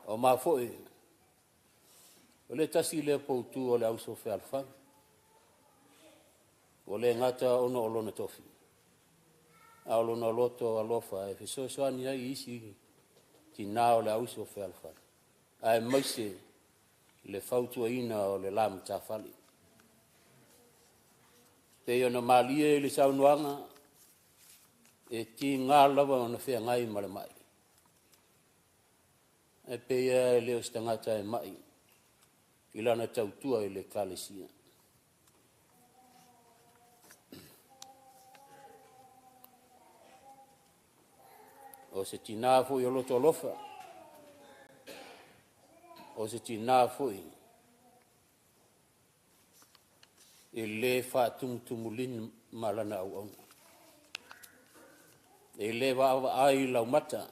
O mafoe, o le tasi lea poutu o le auso fealofani, ua le gata ona o lona tofi, a o lona loto alofa e fesoasoani ai i isi tina o le auso fealofani, aemaise le fautuaina o le la matafale. Pei ona malie i le saunoaga, e tiga lava ona feagai ma le mai, ae pei lava e le o se tagata e mai i lana tautua i le Ekalesia. O se tina foi o loto alofa, o se tina foi e le faatumutumulima lana auauna, e le vaavaai i laumata,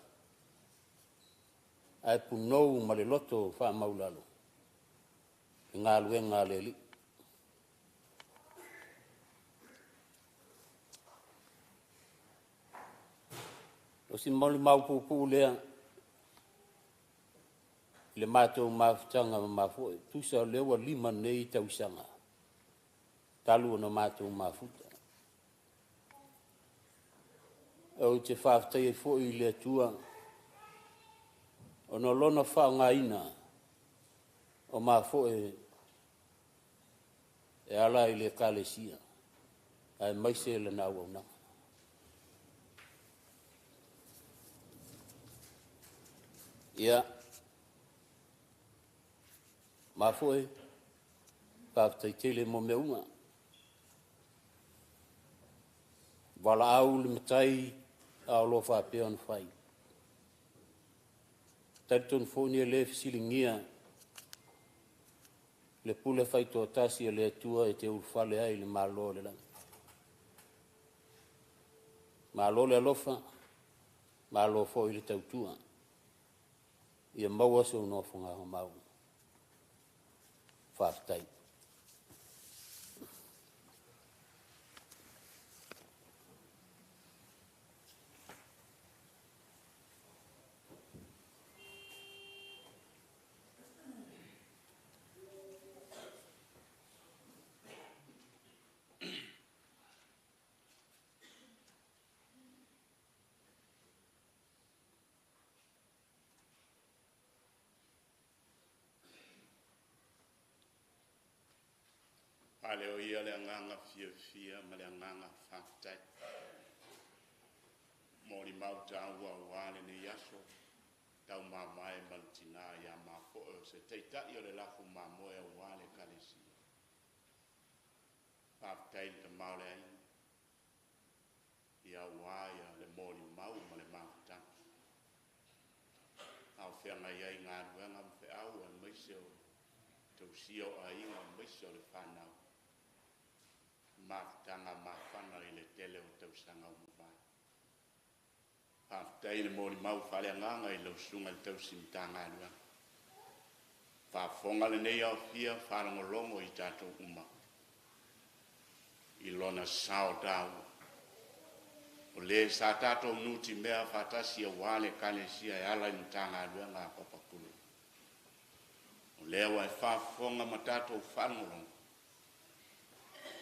ae punou ma le loto faamaulalo i galuega a le Alii. O si molimau puupuu lea i le matou mafutaga mamafoe, tusa o lea ua 5 nei tausaga talu ona matou mafuta. Ou te faafetai ai foi i le Atua ona o lona faaaogaina o mafoe e ala i le Ekalesia aemaise lana auaunaga. Ia, mafoe, faafetai tele mo mea uma. Valaau le matai a o lo o faapea ona fai. Talitonu foi e le fesiligia le pule faitoatasi a le Atua e te ulufale ai i le Malo o le lagi. Malo le alofa, malo foi le tautua. Ia maua sou nofogamau. Faafetai. Faaleo ia le agaga fiafia ma le agaga faafetai. Molimau taua aua lenei aso, taumamae ma le tina ia mafoe o se taitai o le lafu mamoe aua le Ekalesia. Faafetai i le tama o le aiga, ia aua ia le molimau ma le mafutaga. A o feagai ai galuega ma feau aemaise o tausia o aiga aemaise o le fanau. Mafutaga mafana i le tele o tausaga ua mavae. Faafetai i le molimau faaleagaga i lau susuga i le tausi Matagaluega. Faafofoga lenei aofia faalogologo i tatou uma i lona sao taua. O le sa tatou nutimea faatasi aua le Ekalesia e ala i Matagaluega a Papa Pule. O lea ua e faafofoga ma tatou faalogologo.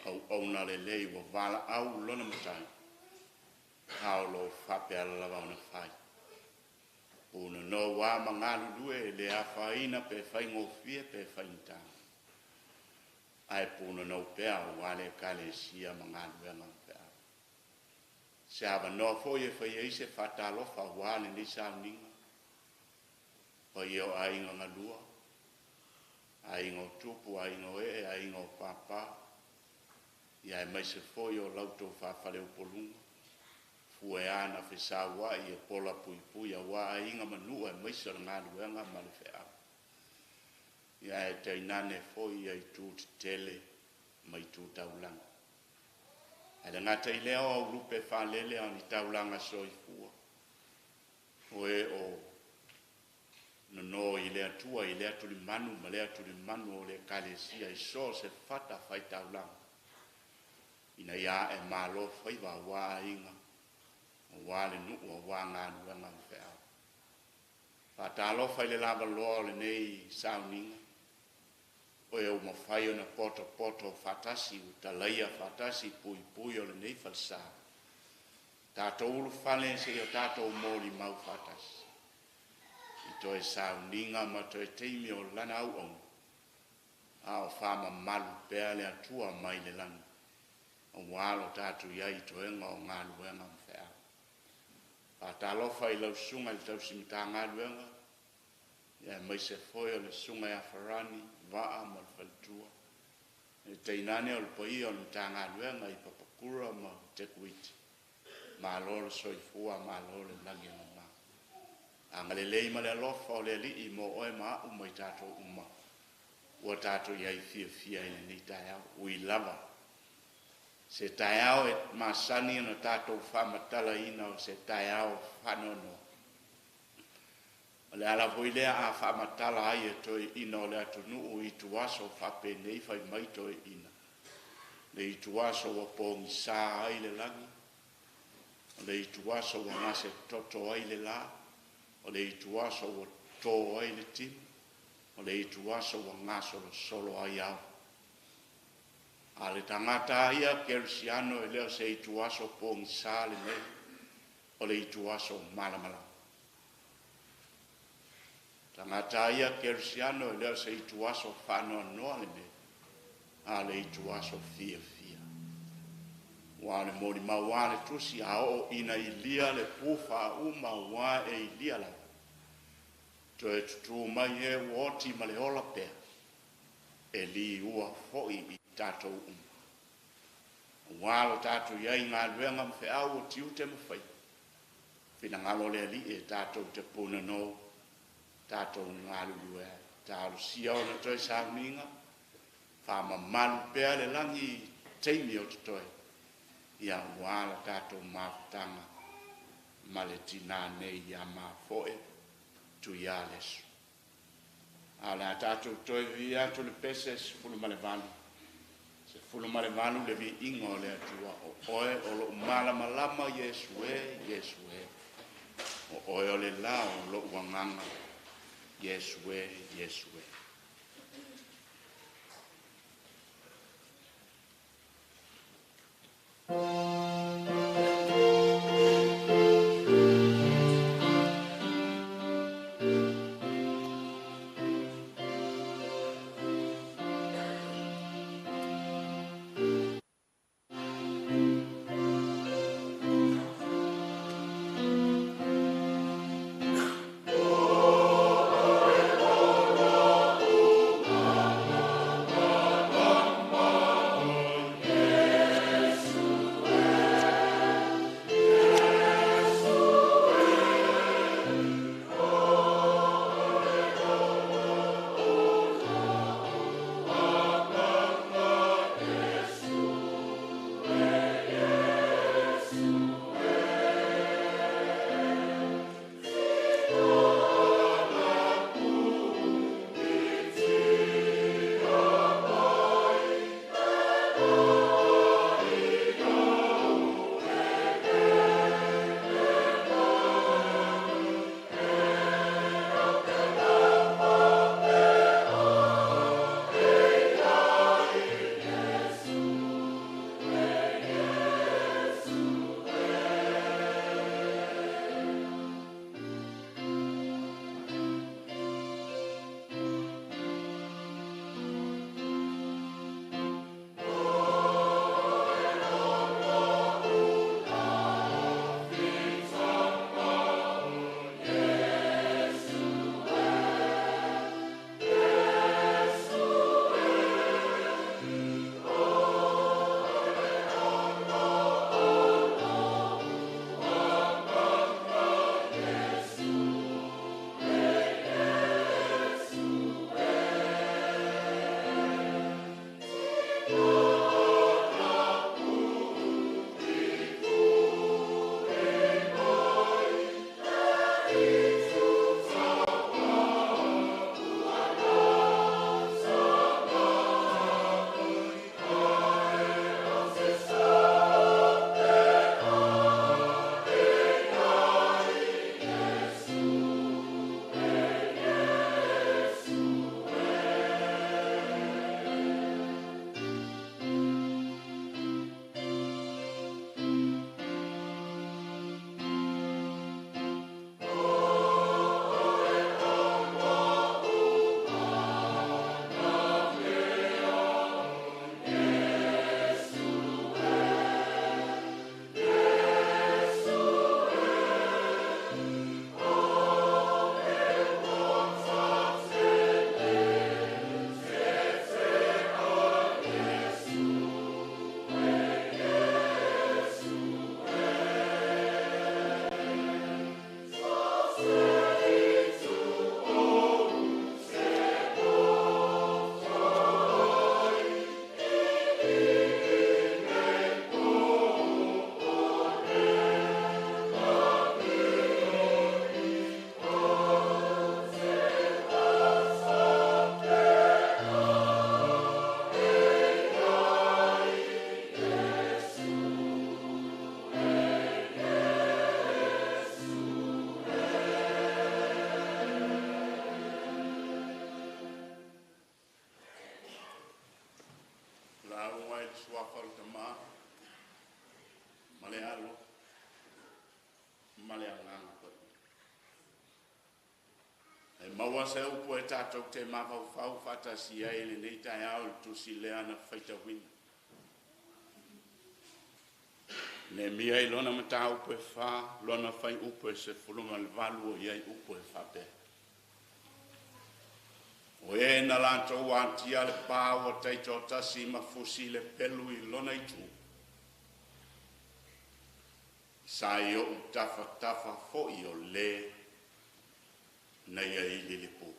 Auauna lelei ua valaau lona Matai, a o lo o faapea lava ona fai. Punonou lava ma galulue e le afaina pe faigofie pe faigata, ae punonou pea aua le Ekalesia ma galuega ma feau. Se avanoa foi e fai ai se faatalofa aua lenei sauniga, paia o aiga galua, aiga o tupu, aiga o ee, aiga o papa, ia aemaise foi o la outou faafaleupoluga, fue na fesauai e pola puipui aua aiga ma nuu aemaise o le galuega ma le feau. Ia ae tainane foi ia itu tetele ma itu taulaga. Ae le gata i lea o aulupe faalele a o ni taulaga soifua, o e o nono i le Atua i lea tulimanu ma lea tulimanu o le Ekalesia i so o se fatafaitaulaga, ina ia ae malo faiva aua aiga, aua le nuu, aua galuega ma feau. Faatalofa i le lavaloa o lenei sauniga, o e ua mafai ona potopoto faatasi, ua talaia faatasi puipui o lenei falesa. Tatou ulufale seia tatou molimau faatasi i toe sauniga ma toe taimi o lana auauna, a o faamamalu pea le Atua mai le lagi, aua lo tatou i ai i toega o galuega ma feau. Faatalofa i lau susuga i le tausi Matagaluega, aemaise foi o le susuga ia Farani Vaa ma le faletua, e tainane o le paia o le Matagaluega i Papakura ma Tekuiti. Malo le soifua, malo le lagi e mama. Agalelei ma le alofa o le Alii mo oe ma au ma i tatou uma ua tatou i ai fiafia i lenei taeao. Ui lava se taeao e masani ona tatou faamatalaina o se taeao faanoanoa. O le ala foi lea a faamatala ai e toeaiina o le atunuu i ituaso faapenei fai mai toeaiina, le ituaso ua pogisa ai le lagi, o le ituaso ua gasetoto ai le la, o le ituaso ua to ai le timu, o le ituaso ua gasolosolo ai ao. A le tagata lava ia kerisiano e le o se ituaso pogisa lenei, o le ituaso malamalama. Tagata lava ia kerisiano e le o se ituaso faanoanoa lenei, a o le ituaso fiafia. Ua o le molimau a le tusi a oo ina ilia le pu faauma ua e ilia lava, toe tutū mai e ua oti ma le ola pea, e liua foi i tatou uma. Aua lo tatou i ai i galuega ma feau o tiute ma faiva, finagalo o le Alii e tatou te punonou, tatou galulue ai. Talosia ona toe sauniga, faamamalu pea le lagi i taimi o totoe, ia aua la tatou mafutaga ma le tinā nei ia Mafoe Tuialesu. A o le a tatou toe vivii atu le pese 18, 18 le viiga o le Atua. O oe o lou malamalama Iesu e, Iesu e. O oe o le la o lou agaga, Iesu e, Iesu e. le suafa o le Tamā, ma le Alo, ma le Agaga Paia. E maua se upu e tatou te mafaufau faatasi ai i lenei taeao i le tusi lea na faitauina. Neemia i lona mataupu e 4, lona fuaiupu e 18 o i ai upu e faapea. O e na latou atia le pa ua taitoatasi ma fusi le pelu i lona itu, sa i ou tafatafa foi o le na ia ili le pu.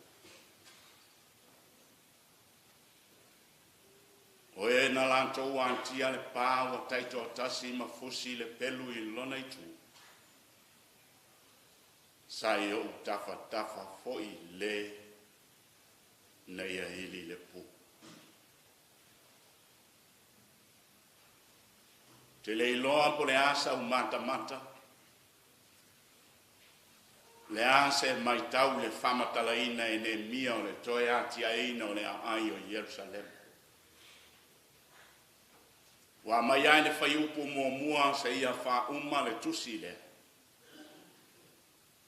O e na latou atia le pa ua taitoatasi ma fusi le pelu i lona itu, sa i ou tafatafa foi le na ia ili le pu. Te le iloa po le a sau matamata, le a se maitau le faamatalaina e Neemia o le toe atiaeina o le aai o Ierusalema. Ua mai ai le fuaiupu muamua seia faauma le tusi lea.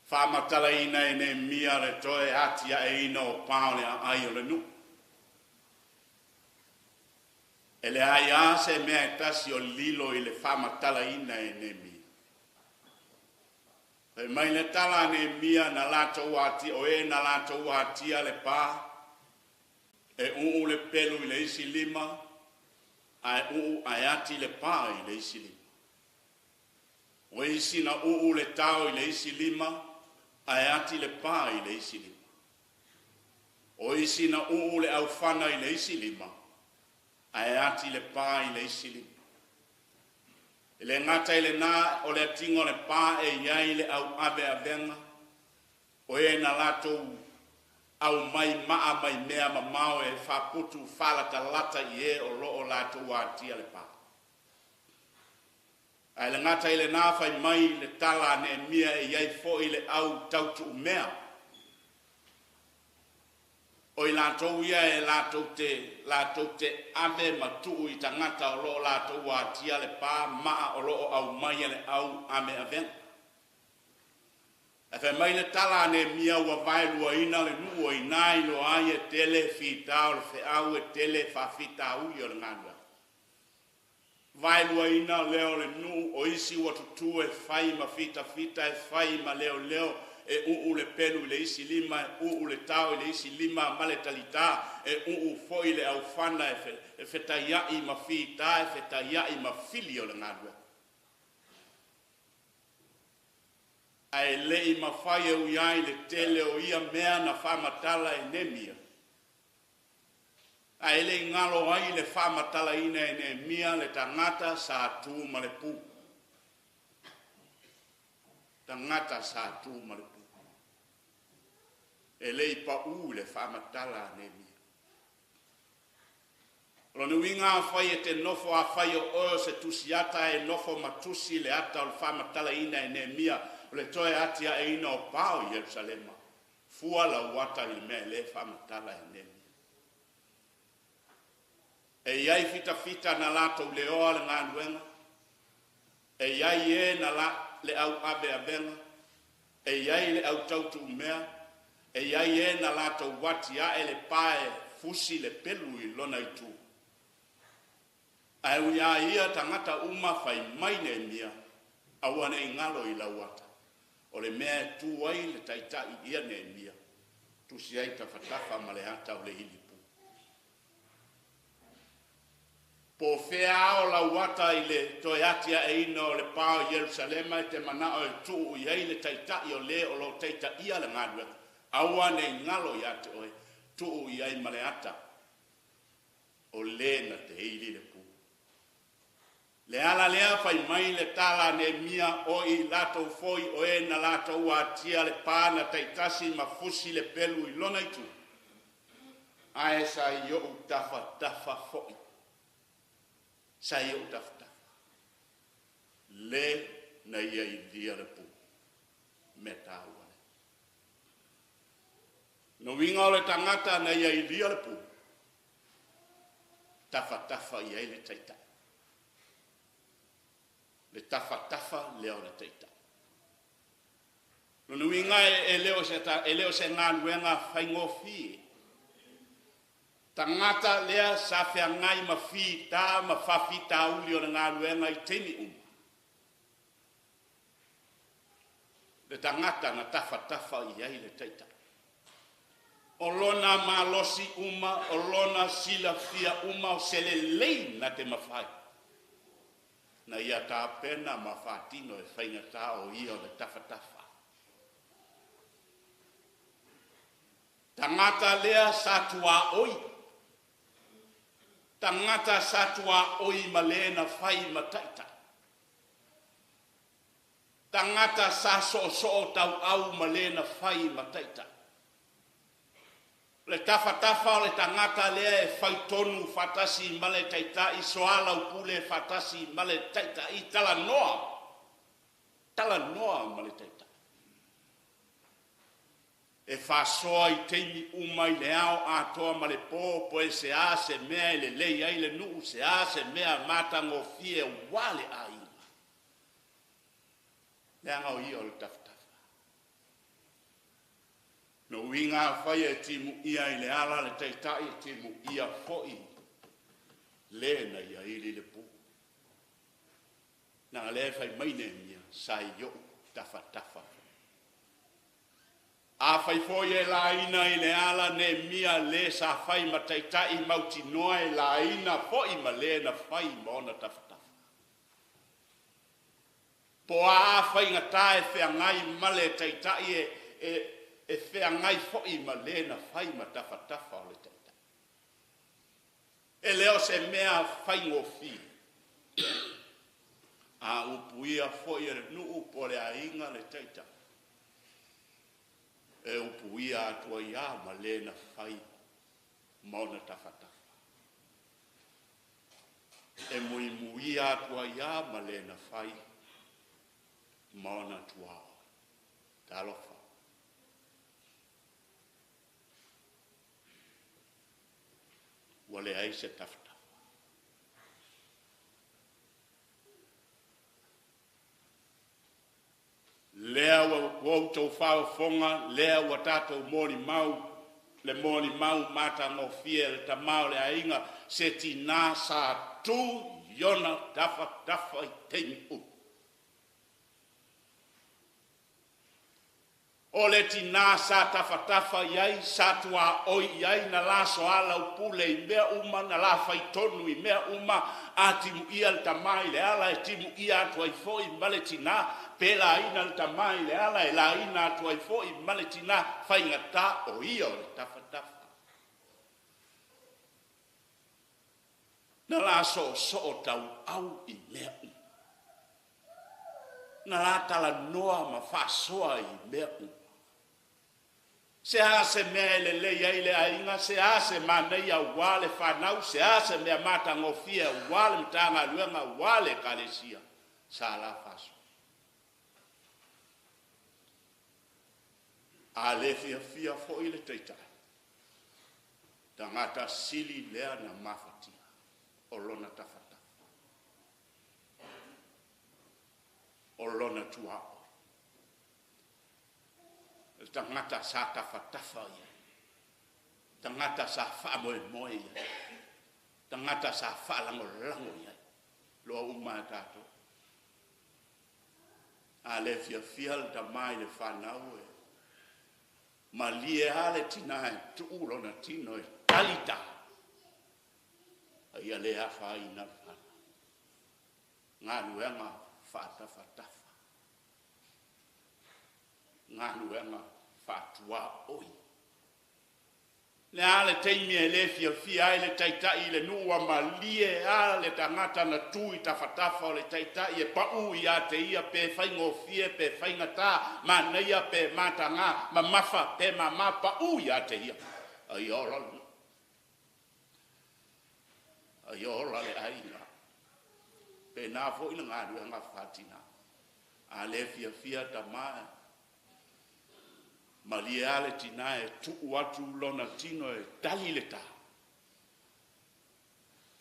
Faamatalaina e Neemia le toe atiaeina o pa o le aai o le nuu. E leai lava se mea e tasi o lilo i le faamatalaina e Neemia. Fai mai le tala a Neemia na latou atia, o e na latou atia le pa, e uu le pelu i le isi lima, ae uu ae ati le pa i le isi lima. O isi na uu le tao i le isi lima, ae ati le pa i le isi lima. O isi na uu le aufana i le isi lima, ae ati le pa i le isi lima. E le gata i lena o le atiga o le pa e i ai le au aveavega, o e na latou au mai maa mai mea mamao e faaputu faalatalata i e o loo latou atia le pa. Ae le gata i lena fai mai le tala a Neemia e i ai foi le au tautuumea. O i latou ia e latou te ave ma tuu i tagata o loo latou atia le pa maa o loo aumai e le au aveavega. Ae fai mai le tala a Neemia ua vaeluaina le nuu o i ina iloa ai e tele fita o le feau e tele faafitauli o le galuega. Vaeluaina lea o le nuu o isi ua tutu e fai ma fitafita e fai ma leoleo e uu le pelu i le isi lima, e uu le tao i le isi lima ma le talitā, e uu foi le aufana e fetaiai ma fita e fetaiai ma fili o le galuega. Ae lei mafai e ui ai le tele o ia mea na faamatala e Neemia, ae le i galo ai le faamatalaina e Neemia le tagata sa tu ma le pu. Tagata sa tu ma le pu. E le i pau le faamatala a Neemia. O lona uiga afai e te nofo afai o oe o se tusiata e nofo ma tusi le ata o le faamatalaina e Neemia o le toe atiaeina o pa o Ierusalema, fua lau ata i le mea e le faamatala e Neemia. E i ai fitafita na latou leoa le galuega, e i ai e na la le au aveavega, e i ai le au tautuumea, e i ai e na latou atiae le pa e fusi le pelu i lona itu. Ae ui a ia tagata uma fai mai Neemia, aua ne i galo i lau ata. O le mea e tu ai le taitai ia Neemia, tusi ai tafatafa ma le ata o le ilipu. Po o fea ao lau ata i le toe atiaeina o le pa o Ierusalema e te manao e tuu i ai le taitai o le o lo taitaia le galuega, aua ne i galo ia te oe, tuu i ai ma le ata o le na te ili le pu. Le ala lea fai mai le tala a Neemia o i latou foi o e na latou atia le pa na taitasi ma fusi le pelu i lona itu, ae sa i ou tafatafa foi. Sa i ou tafatafa. Le na ia ilia le pu. Mea taua lea. No uiga o le tagata na ia ilia le pu. tafatafa i ai le taitai. Le tafatafa lea o le taitai. Lona uiga e le o se, e le o se galuega faigofie. Tagata lea sa feagai ma fita ma faafitauli o le galuega i taimi uma. Le tagata na tafatafa i ai le taitai. O lona malosi uma, o lona silafia uma o se lelei na te mafai. Na ia tapena ma faatino e faigata o ia o le tafatafa. Tagata lea sa tuaoi. Tagata sa tuaoi ma le na fai ma taitai. Tagata sa soosoo tauau ma le na fai ma taitai. Le tafatafa o le tagata lea e faitonu faatasi ma le taitai soalaupule faatasi ma le taitai talanoa, talanoa ma le taitai. E faasoa i taimi uma i le ao atoa ma le po, po e se a se mea e lelei ai le nuu, se a se mea matagofie aua le aiga. Leaga o ia o le tafatafa. No uiga afai e timuia i le ala le taitai, e timuia foi le na ia ili le pu. Na lea fai mai Neemia, sa i ou tafatafa. A fai foi e laina i le ala Neemia le sa fai ma taitai mautinoa e laina foi ma le na fai ma ona tafatafa. Po a faigata e feagai ma le taitai e feagai foi ma le na fai ma tafatafa o le taitai. E le o se mea faigofie. A upuia foi e le nuu po le aiga le taitai. E upuia atu ai lava ma le na fai ma ona tafatafa. E muimuia atu ai lava ma le na fai ma ona tuaoi. Talofa. Ua leai se tafatafa. Lea ua outou faafofoga, lea ua tatou molimau, le molimau matagofie le tama o le aiga, se tinā sa tu i ona tafatafa i taimi uma. O le tinā sa tafatafa i ai, sa tuaoi i ai, na la soalaupule i mea uma, na la faitonu i mea uma, a timuia le tama i le ala, e timuia atu ai foi ma le tinā, pe laina le tama i le ala, e laina atu ai foi ma le tinā, faigata o ia o le tafatafa. Na la soosoo tauau i mea uma. Na la talanoa ma faasoa i mea uma. Se a se mea e lelei ai le aiga, se a se manaia aua le fanau, se a se mea matagofie aua le Matagaluega, aua le Ekalesia, sa la faasoa. A le fiafia foi le taitai, tagata sili lea na mafatia o lona tafatafa, o lona tuaoi. Le tagata sa tafatafa i ai, tagata sa faamoemoe i ai, tagata sa faalagolago i ai, loa uma a tatou. A le fiafia le tama i le fanau e malie lava le tina e tuu lona tino e tali ta, a ia le afaina le fanau. Galuega faatafatafa. Galuega faatuaoi. Le a le taimi e le fiafia ai le taitai i le nuu a malie a le tagata na tu i tafatafa o le taitai e pau ia te ia pe faigofie pe faigata, manaia pe mataga, mamafa pe mama, pau ia te ia. Ai ola le nuu. Ai ola le aiga. Pe nā foi le galuega faatinā. A le fiafia tama, malie a le tina e tuu atu lona tino e tali le tā.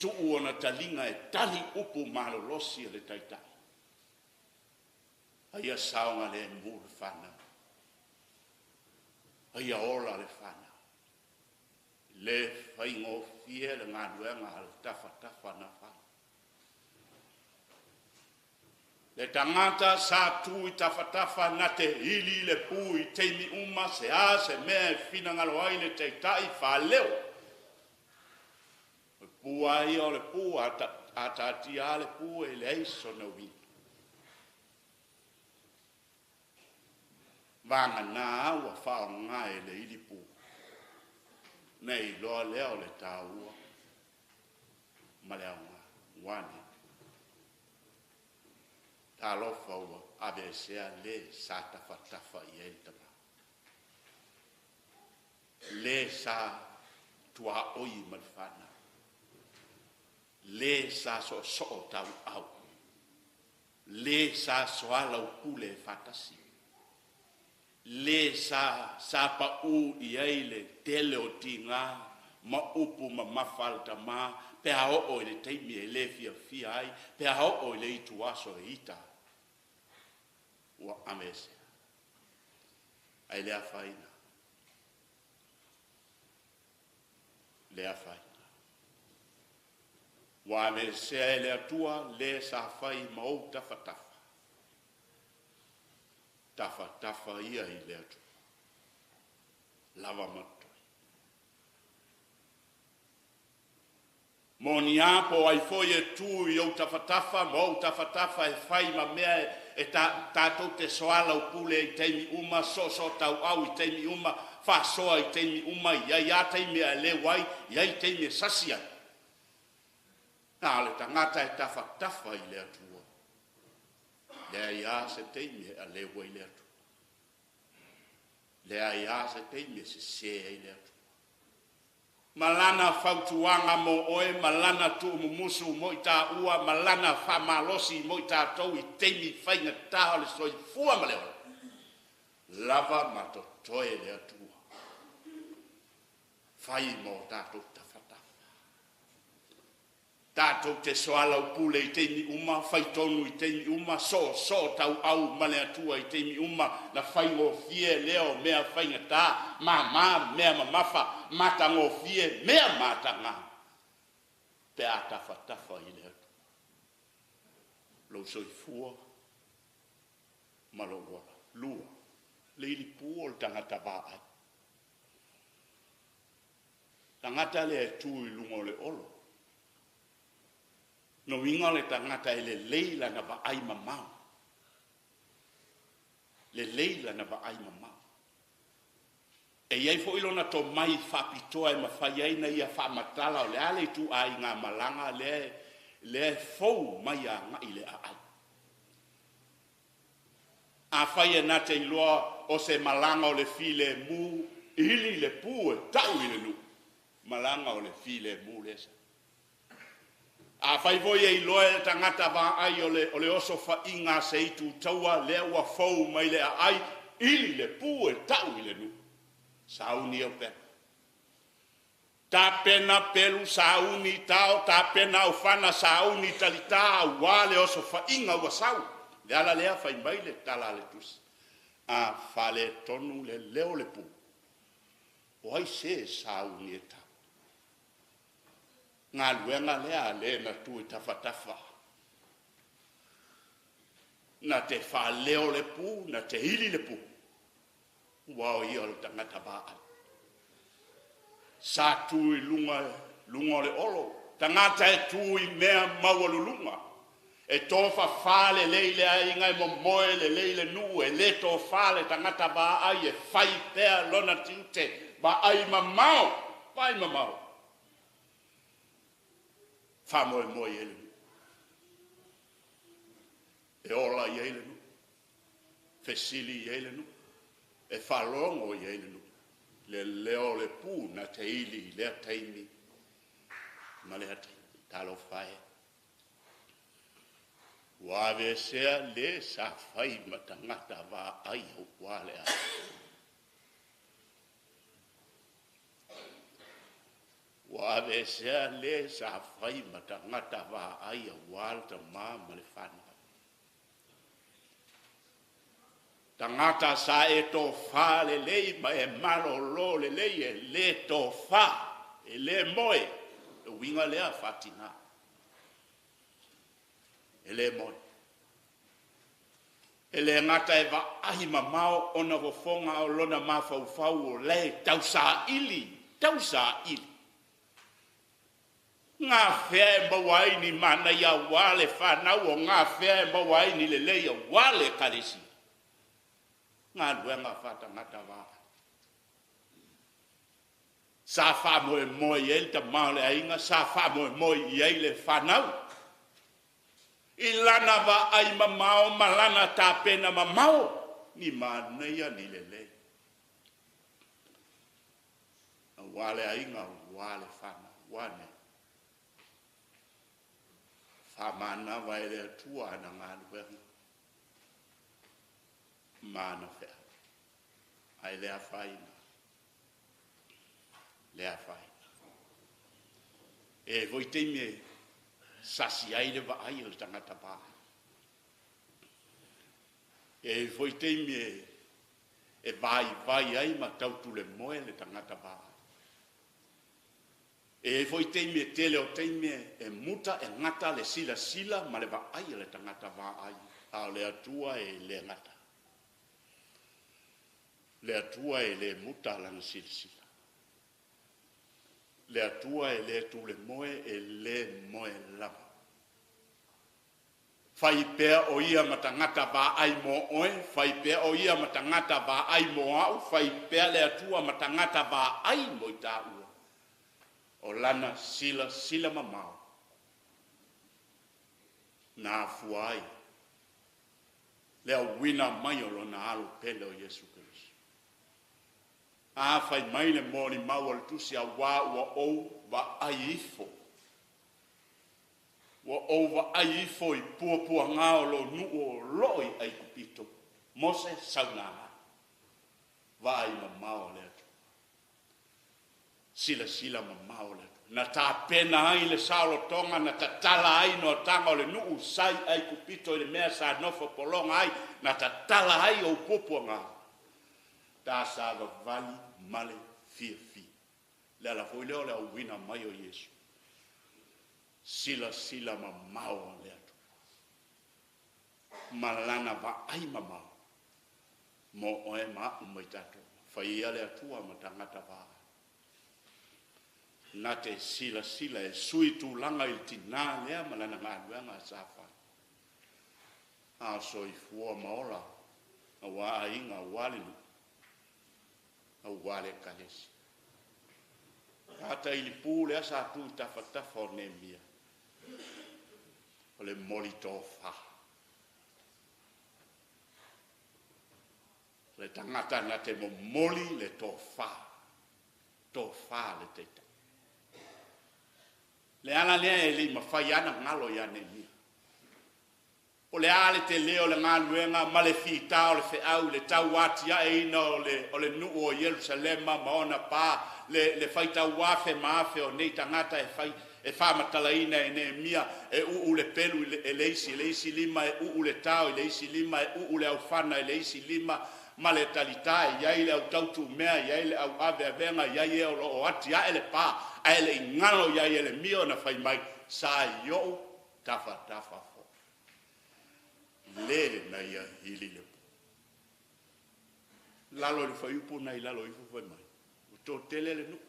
Tuu ona taliga e tali upu malolosi a le Taitai, a ia saogalemu le fanau, a ia ola le fanau. E le faigofie le galuega a le tafatafa na fai. Le tagata sa tu i tafatafa na te ili le pu i taimi uma se a se mea e finagalo ai le Taitai faaleo. O le pu lava ia o le pu, a taatia lava le pu e leai sona uiga. Vagana ua faaaoga e le ilipu, ona e iloa lea o le taua ma le aoga. Ua a nei? Talofa ua aveesea le sa tafatafa i ai le tama, le sa tuaoi ma le fanau, le sa soosoo tauau, le sa soalaupule faatasi, le sa sapau i ai le tele o tiga ma upu mamafa a le tama pe a oo i le taimi e le fiafia ai, pe a oo i le ituaso e ita ai. Ua aveesea. Ae le afaina, le afaina. Ua aveesea e le Atua le sa fai ma ou tafatafa, tafatafa ia i le Atua, lava ma totoe. Moni a po o ai foi e tu i ou tafatafa ma ou tafatafa e fai ma mea e tatou te soalaupule i taimi uma, soosootauau i taimi uma, faasoa i taimi uma, e i ai lava taimi e aleu ai, e i ai taimi e sasi ai. A o le tagata e tafatafa i le Atua, leai lava se taimi e aleu ai le Atua. Leai lava se taimi e sese ai le Atua. Ma lana fautuaga mo oe, ma lana tuumumusu mo i taua, ma lana faamalosi mo i tatou i taimi faigata o le soifua ma le ola, lava ma totoe le Atua, fai ma o tatou tafatafa. Tatou te soalaupule i taimi uma, faitonu i taimi uma, soosootauau ma le Atua i taimi uma, na faigofie lea o mea faigata, mama mea mamafa, matagofie mea mataga, pe a tafatafa i le Atua. Lou soifua ma lou ola. Lua, le ilipu o le tagata vaai. Tagata lea e tu i luga o le olo. Lona uiga o le tagata e lelei lana vaai mamao. Lelei lana vaai mamao. E i ai foi lona tomai faapitoa e mafai ai ona ia faamatala o le a le ituaiga malaga lea lea e fou mai agai i le aai. Afai e na te iloa o se malaga o le filemu, ili le pu e tau i le nuu, malaga o le filemu lea sa. Afai foi e iloa e le tagata vaai o le, o le osofaiga a se itu taua lea ua fou mai le aai, ili le pu e tau i le nuu, sauni au pea. Tapena pelu, sauni tao, tapena aofana, sauni talita, aua le osofaiga ua sau. Le ala lea fai mai le tala a le tusi, a faaletonu le leo o le pu, o ai se e sauni e tau? Galuega lea a le na tu i tafatafa, na te faaleo le pu, na te ili le pu, aua o ia o le tagata vaai. Sa tu i luga, luga o le olo, tagata e tu i mea maualuluga, e tofafa lelei le aiga, e momoe lelei le nuu, e le tofa le tagata vaai e fai pea lona tiute, vaai mamao, vaai mamao. Faamoemoe i ai le nuu, e ola i ai le nuu, fesili i ai le nuu, e faalogo i ai le nuu, le leo o le pu na te ili i lea taimi ma lea taimi. Talofa e, ua aveesea le sa fai ma tagata vaai aua le aiga. Ua aveesea lē sa fai ma tagata vaai auā le tamā ma le fanau. Tagata sa e tofā lelei ma e malōlō lelei e lē tofā, e lē moe, le uiga lea faatinā, e lē moe. E le gata e vaai mamao ona fofoga a o lona mafaufau o la e tausaili, tausaili gafea e maua ai ni manaia aua le fanau, o gafea e maua ai ni lelei aua le Ekalesia. Galuega faatagata vaai. Sa faamoemoe i ai le tama o le aiga, sa faamoemoe i ai le fanau i lana vaai mamao ma lana tapena mamao, ni manaia ni lelei aua le aiga, aua le fanau. Ua a nei? Faamanava e le Atua ana galuega ma ana feau, ae le afaina, le afaina. E i ai foi taimi e sasi ai le vaai a le tagata vaai. E i ai foi taimi e vaivai ai ma tautulemoe le tagata vaai. E i ai foi taimi e tele o taimi e muta e gata le silasila ma le vaai a le tagata vaai, a o le Atua e le gata. Le Atua e le muta lana silasila. Le Atua e le tulemoe, e le moe lava. Fai pea o ia ma tagata vaai mo oe, fai pea o ia ma tagata vaai mo au, fai pea le Atua ma tagata vaai mo i taua. O lana silasila mamao na afua ai le auina mai o lona alo pele o Iesu Keriso. A fai mai le molimau a le tusi, auā ua ou vaai ifo, ua ou vaai ifo i puapuaga o lou nuu o loo i Aikupito. Mose saunānā, vaai mamao a le Atua, silasila mamao a le Atua, na tapena ai le saolotoga, na tatala ai noataga o le nuu sa i Aikupito i le mea sa nofo pologa ai, na tatala ai ou puapuaga, ta savavali ma le fiafia. Le ala foi lea o le auina mai o Iesu. Silasila mamao a le Atua ma lana vaai mamao mo oe ma au ma i tatou. Fai ia le Atua ma tagata vaai. Na te silasila e sui tulaga i le tinā lea ma lana galuega sa fai. A o soifua ma ola aua aiga, aua le nuu, aua le Ekalesia. A tailipū lea sa tu i tafatafa o Neemia, o le moli tofa. O le tagata na te momoli le tofa, tofa le taitai. Le ala lea e le i mafai lava ona galo ia Neemia. O le a le telē o le galuega ma le fitā o le feau i le tauatiaeina o le nuu o Ierusalema ma ona pa, le faitau afe ma afe o nei tagata e fai e faamatalaina e Neemia, e uu le pelu e le isi i le isi lima, e uu le tao i le isi lima, e uu le aufana i le isi lima, ma le talitā, e i ai le au tautumea, e i ai le au aveavega, e i ai e o lo o atiae le pa, ae le i galo ia Ieremia ona fai mai, sa i ou tafatafa foi. Le na ia hili le po. Lalo i le fuaiupu na i lalo ifo fai mai, ua toatele le nuu,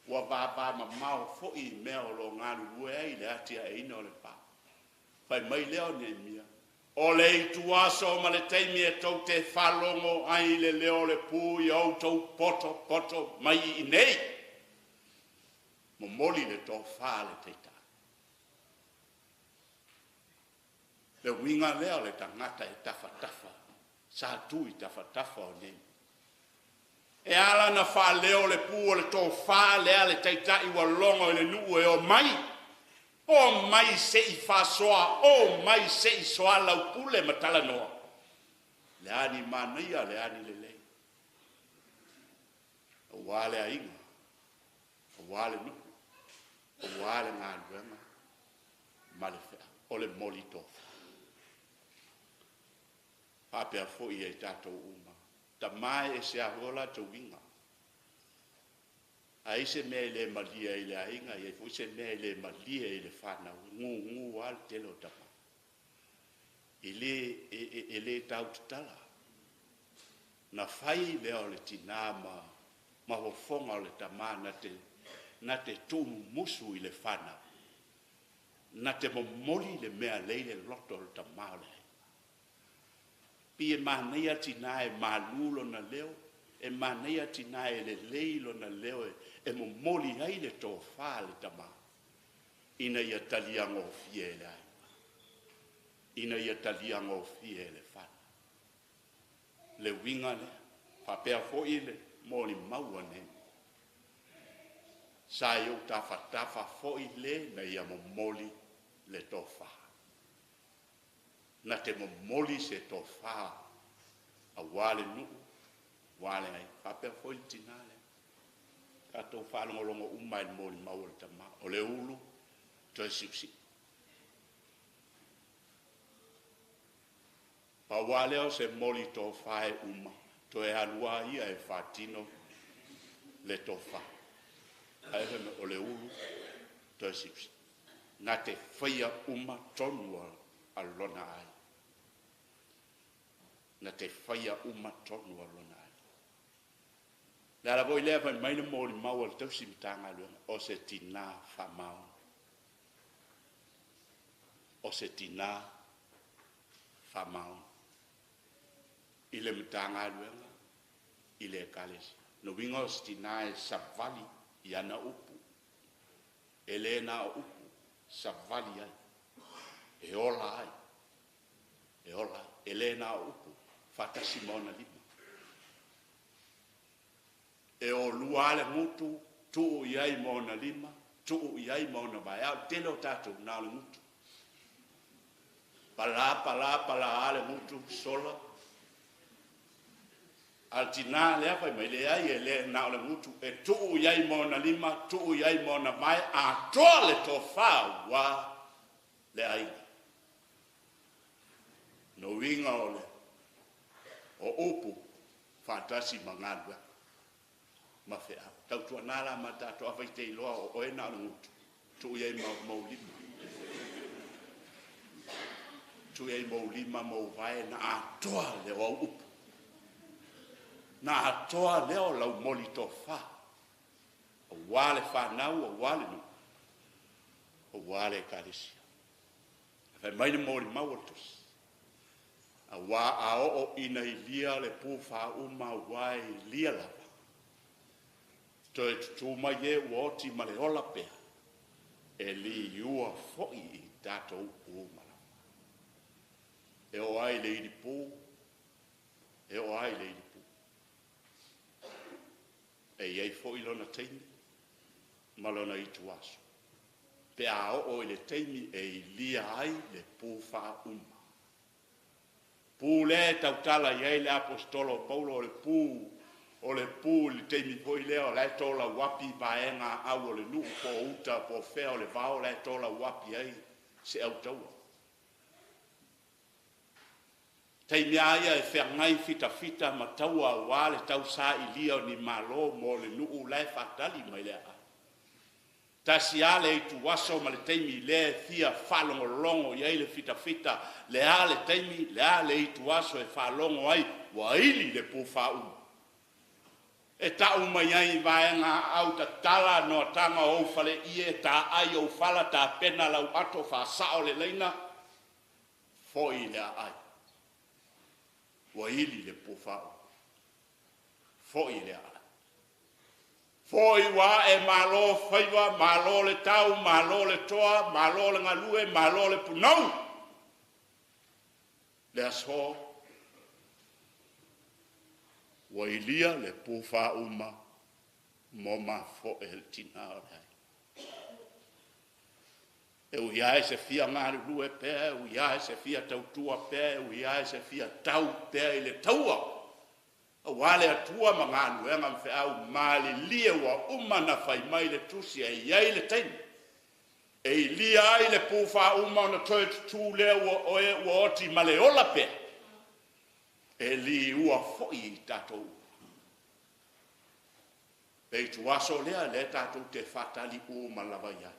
ua vavamamao foi i mea o lo o galulue ai i le atiaeina o le pa. Fai mai lea o Neemia, o le ituaso ma le taimi e tou te faalogo ai i le leo o le pu ia outou potopoto mai i inei. Momoli le tofa a le taitai. Le uiga lea o le tagata e tafatafa, sa tu i tafatafa o Neemia. E ala ona faaleo le pu o le tofa lea a le taitai ua logo i le nuu e omai, omai se i faasoa, omai se i soalaupule ma talanoa. Le a ni manaia, le a ni lelei, aua le aiga, Auā le nuu, auā le galuega ma le feau, o le moli tofa. Faapea foi ia i tatou uma. Tama e ese lava foi o latou uiga. A i ai se mea e le malie ai i le aiga, e i ai foi se mea e le malie ai i le fanau, e gugu lava le tele o tama. E le, e, e le tautatala. Na fai lea o le tina ma, ma fofoga o le tama na te, na te tuumumusu i le fanau, na te momoli le mea lea i le loto o le tama o le aiga. Pei e manaia tina e malu lona leo, e manaia tina e lelei lona leo e momoli ai le tofa a le tama ina ia taliagofie e le aiga, ina ia taliagofie e le fanau. Le uiga lea, faapea foi le molimau a Neemia, sa i ou tafatafa foi le na ia momoli le tofa. Na te momoli se tofa aua le nuu, aua le aiga. Faapea foi le tina lea. Tatou faalogologo uma i le molimau a le tama, o le ulu toe siusii. Pau lava lea o se moli tofa e uma, toe alu lava ia e faatino le tofa. Ae fai mai, o le ulu toe siusii. Na te faia uma tonu a lona aiga. Na te faia uma tonu a lona aiga. Le ala foi lea fai mai le molimau a le tausi Matagaluega, o se tina faamaoni. O se tina faamaoni i le Matagaluega, i le Ekalesia. Lona uiga o se tina e savali i ana upu, e le na o upu, savali ai, e ola ai, e ola ai, e le na o upu, faatasi ma ona lima. E o lua lava le gutu, tuu i ai ma ona lima, tuu i ai ma ona vae. A o le tele o tatou, na o le gutu. Pala, pala, pala lava le gutu, sola. A o le tina lea fai mai, leai, e le na o le gutu, e tuu i ai ma ona lima, tuu i ai ma ona vae, atoa le tofa ua le aiga. No uiga o le o upu faatasi ma galuega ma feau. Tautuana la ma tatou, afai e te iloa o oe na o le gutu, tuu i ai ma mou lima. Tuu i ai mou lima ma ou vae na atoa lea o au upu. Na atoa lea o lau moli tofa. Aua le fanau, aua le nuu, aua le Ekalesia. Fai mai le molimau o le tusi, aua a oo ina ilia le pu faauma aua e ilia lava, toe tutū mai e ua oti ma le ola pea, e liua foi i tatou upu uma lava. E oo ai i le ilipu, e oo ai i le ilipu. E i ai foi lona taimi ma lona ituaso, pe a oo i le taimi e ilia ai le pu faauma. Pu lea e tautala i ai le aposetolo o Paulo, o le pu, o le pu i le taimi foi lea o la e tolauapi vaega au o le nuu po o uta po o fea o le vao la e tolauapi ai se autaua. Taimi lava ia e feagai fitafita ma taua aua le tausailia o ni malo mo le nuu la e faatali mai le aai. Tasi lava le ituaso ma le taimi lea e fia faalogologo i ai le fitafita, le a le taimi, le a le ituaso e faalogo ai ua ili le pu faauma. E tau mai ai i vaega aau tatala noataga o ou faleie, taai ou fala, tapena lau ato, faasao le laina, foi le aai. Ua ili le pu faauma. Foi le aai. Foi ua ae malo faiva, malo le tau, malo le toa, malo le galue, malo le punou. Le aso ua ilia le pu faauma mo mafoe le tina o le aiga. E ui lava i se fia galulue pea, e ui lava i se fia tautua pea, e ui lava i se fia tau pea i le taua. Auā le Atua ma galuega ma feau malilie ua uma ona fai mai le Tusi e i ai le taimi e ilia ai le pu faauma ona toe tutū lea ua oe ua oti ma le ola pea e liua foi i tatou uma. Le ituaso lea lea tatou te faatali uma lava i ai.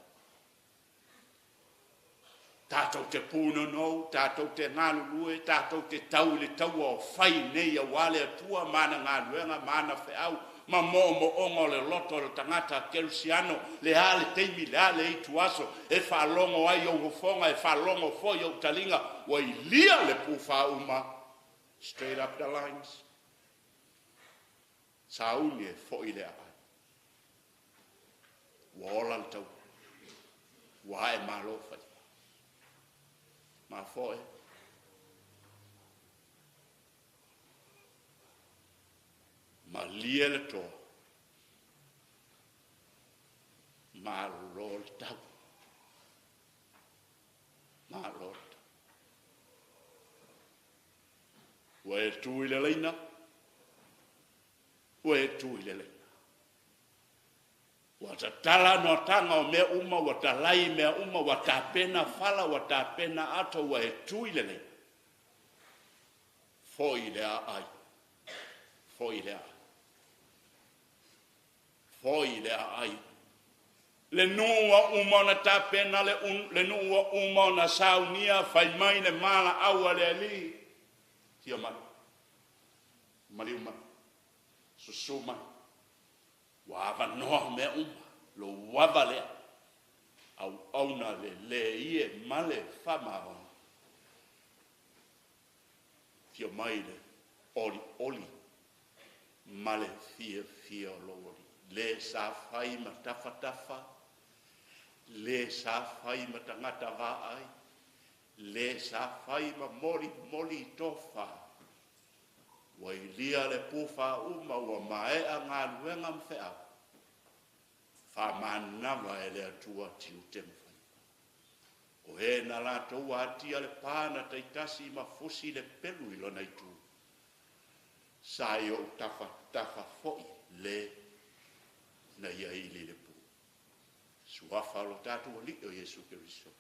Tatou te punonou, tatou te galulue, tatou te tau i le taua o fai nei auā le Atua ma ana galuega ma ana feau ma moomooga o le loto o le tagata kerisiano. Le a le taimi, le a le ituaso e faalogo ai ou fofoga, e faalogo foi ou taliga ua ilia le pu faauma, straight up the lines, sauni e foi le aai. Ua ola le taua, ua ae malo faiva. Mafoe, malie le toa, malo le tau, malo le tau. Ua e tu i le laina, ua e tu i le laina. Ua tatala noataga o mea uma, ua talai mea uma, ua tapena fala, ua tapena ato, ua e tu i le laina. Foi le aai, foi le aai, foi le aai. Le nuu ua uma ona tapena, le nuu ua uma ona saunia, fai mai le malaau a le alii. Tia mai, maliu mai, susu mai. Ua avanoa mea uma, lou ava lea, auauna lelei e ma le faamaoni. Fia mai le oli oli ma le fiafia o lou alii. Le sa fai ma tafa tafa, le sa fai ma tagata vaai, le sa fai ma moli moli i tofa. Ua ilia le pufa uma, ua maea galuega ma feau. Faamanava e le Atua tiute ma faiva. O e na latou atia le pa na taitasi ma fusi le pelu i lona itu. Sa i ou tafa tafa foi le na ia ili le pu. Suafa o lo tatou Alii o Iesu Keriso.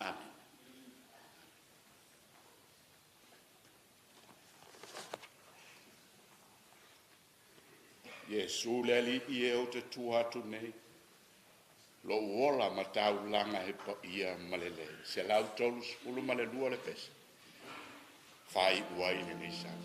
Amen. Iesu le Alii e ou te tua atu nei, lou ola ma taulaga he paia ma lelei. 132 le pese. Faaiu ai lenei sau.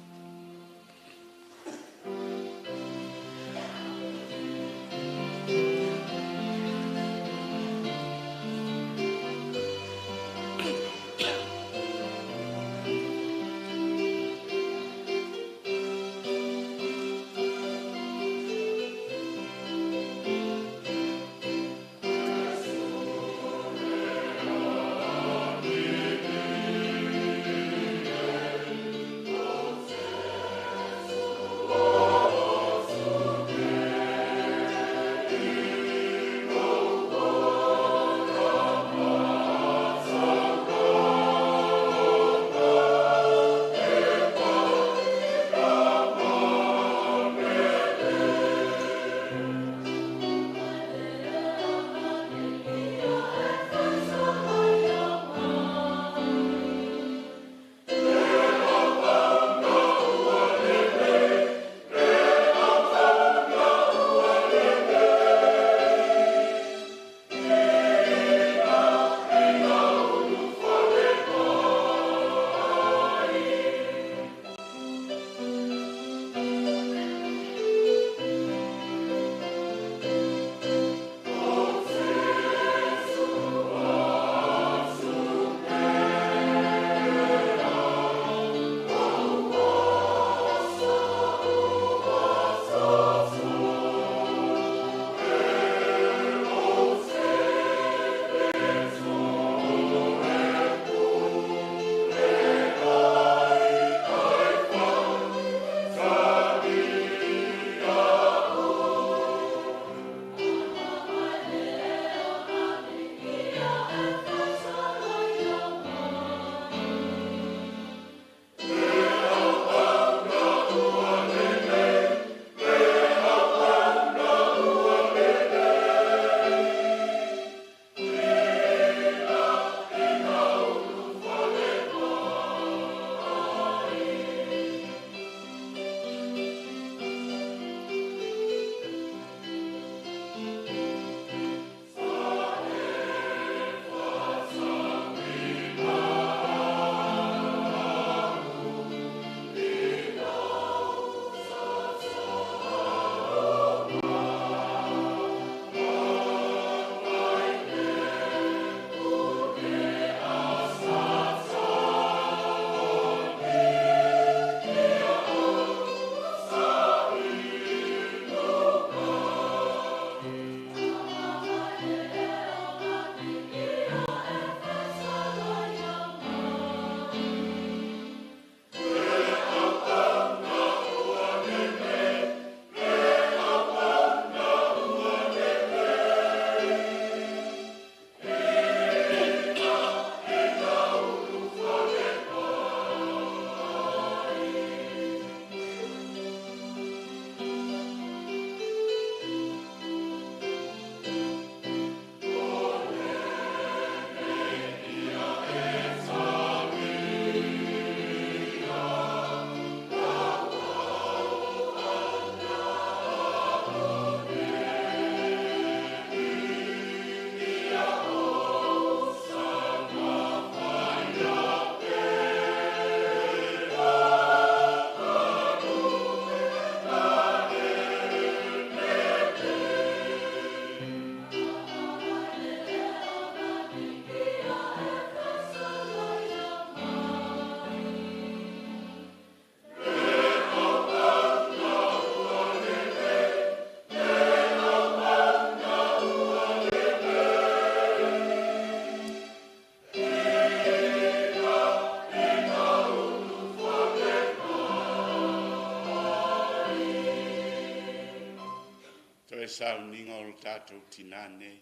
sauniga o le tatou tinā nei,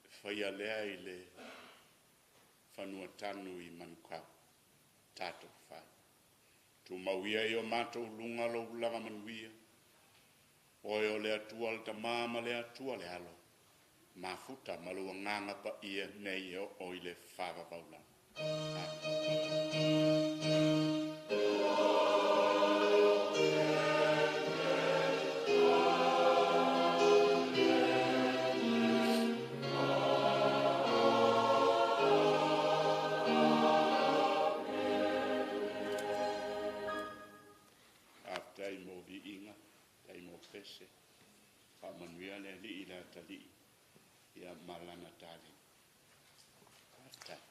e faia lea i le fanua tanu i Manukau, tatou fai. Tumau ia i o matou luga lou lava manuia, oe o le Atua le Tamā ma le Atua le Alo, mafuta ma lou Agaga Paia nei e oo i le faavavau lava. Amene. Faafetai mo viiga, faafetai mo pese, faamanuia le Alii i le atalii ia ma lana tali. Faafetai.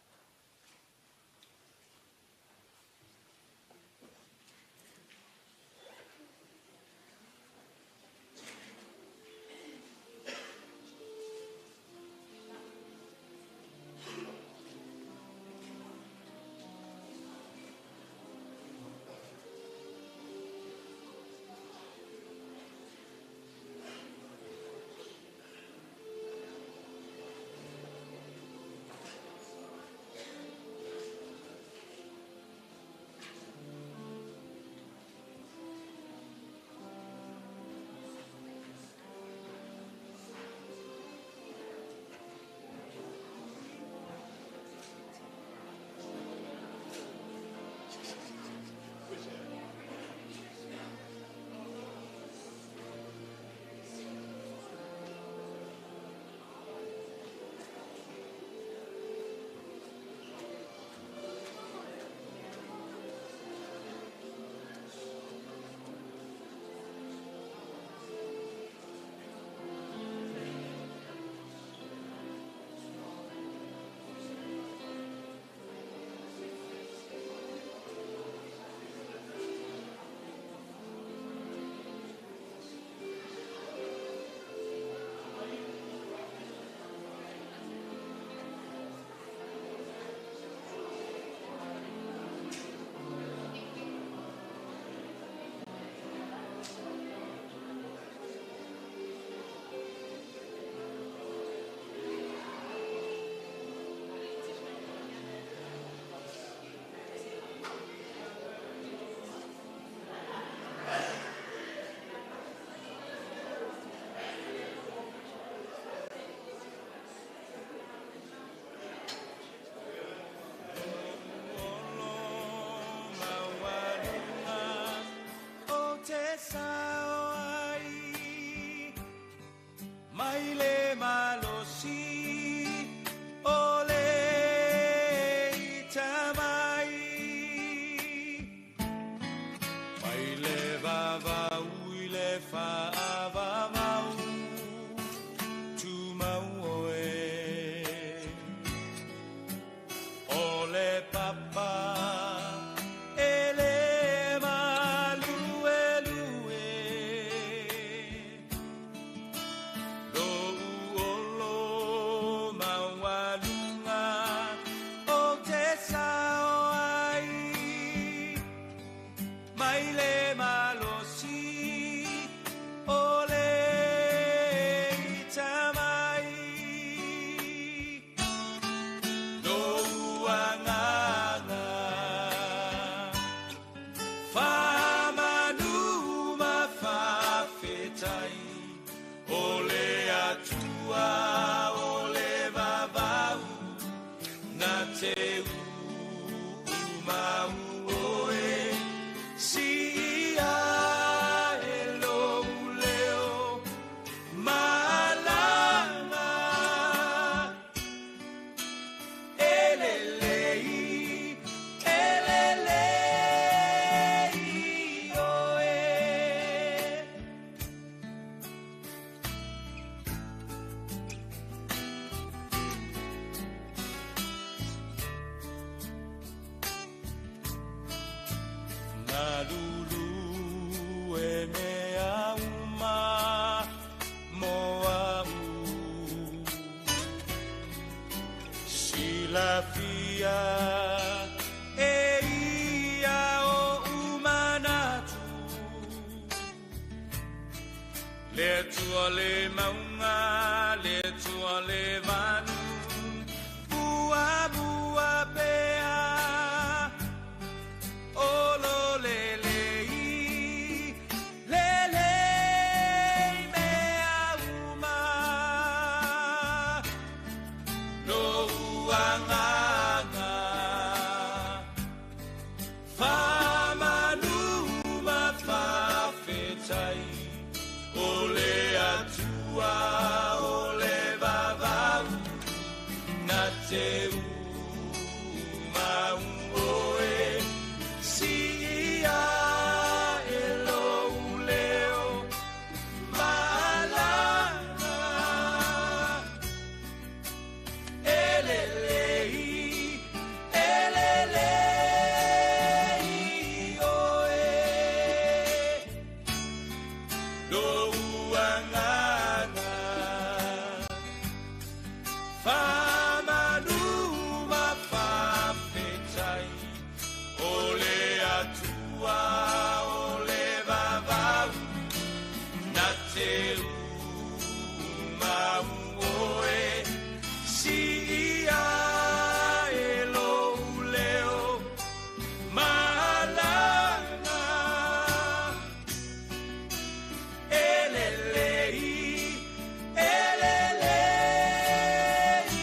Le tua le maunga, le tua le vanu, bua bua pea, olo le lei, le lei mea uma, lo uanganga, whamanu ma whawhetai, o le atua, o le vavau, na te uma oe, si ia e lo leo, malanga. Elelei, elelei, oe, lo uanganga, whamanu ma whawhetai, o le atua, o le vavau, na te uma oe, si ia e lo leo, malanga. Elelei, elelei,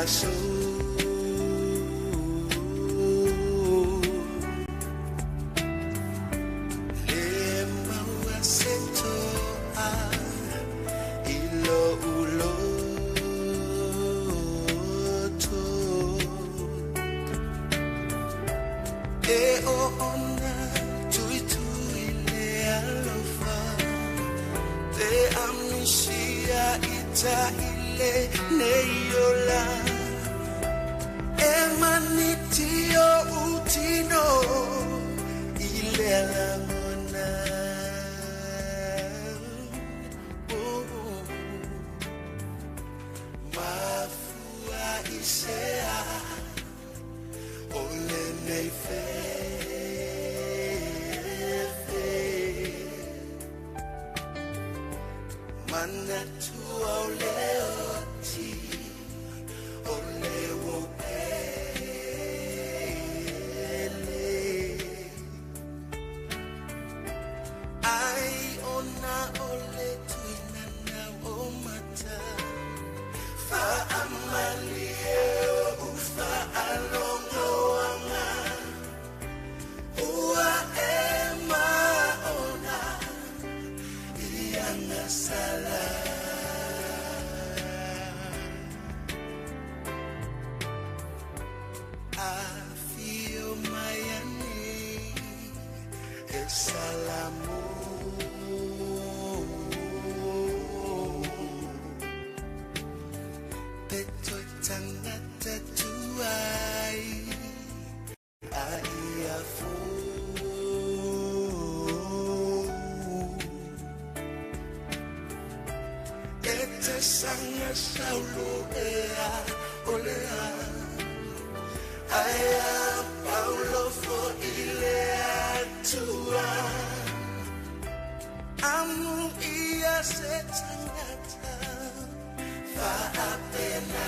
aso. Le maua se toa i lo uloto. E o ona tui tui le alofa. Te amisia ita ile nei ola. E maniti o utino ile langona. Oh, mafua isea o lenei fefe. Manatua o le oti o le wopele. Ai ona o le tuinana o mata. Faamalie o ufaalogoaga. Ua e maona i agasala. Afio mai ane e salamu. Te toi tangata tuai ai a fō. E te sanga saulo ea olea. Ai a Paulo fo ile atua. Amu ia se tangata faapena.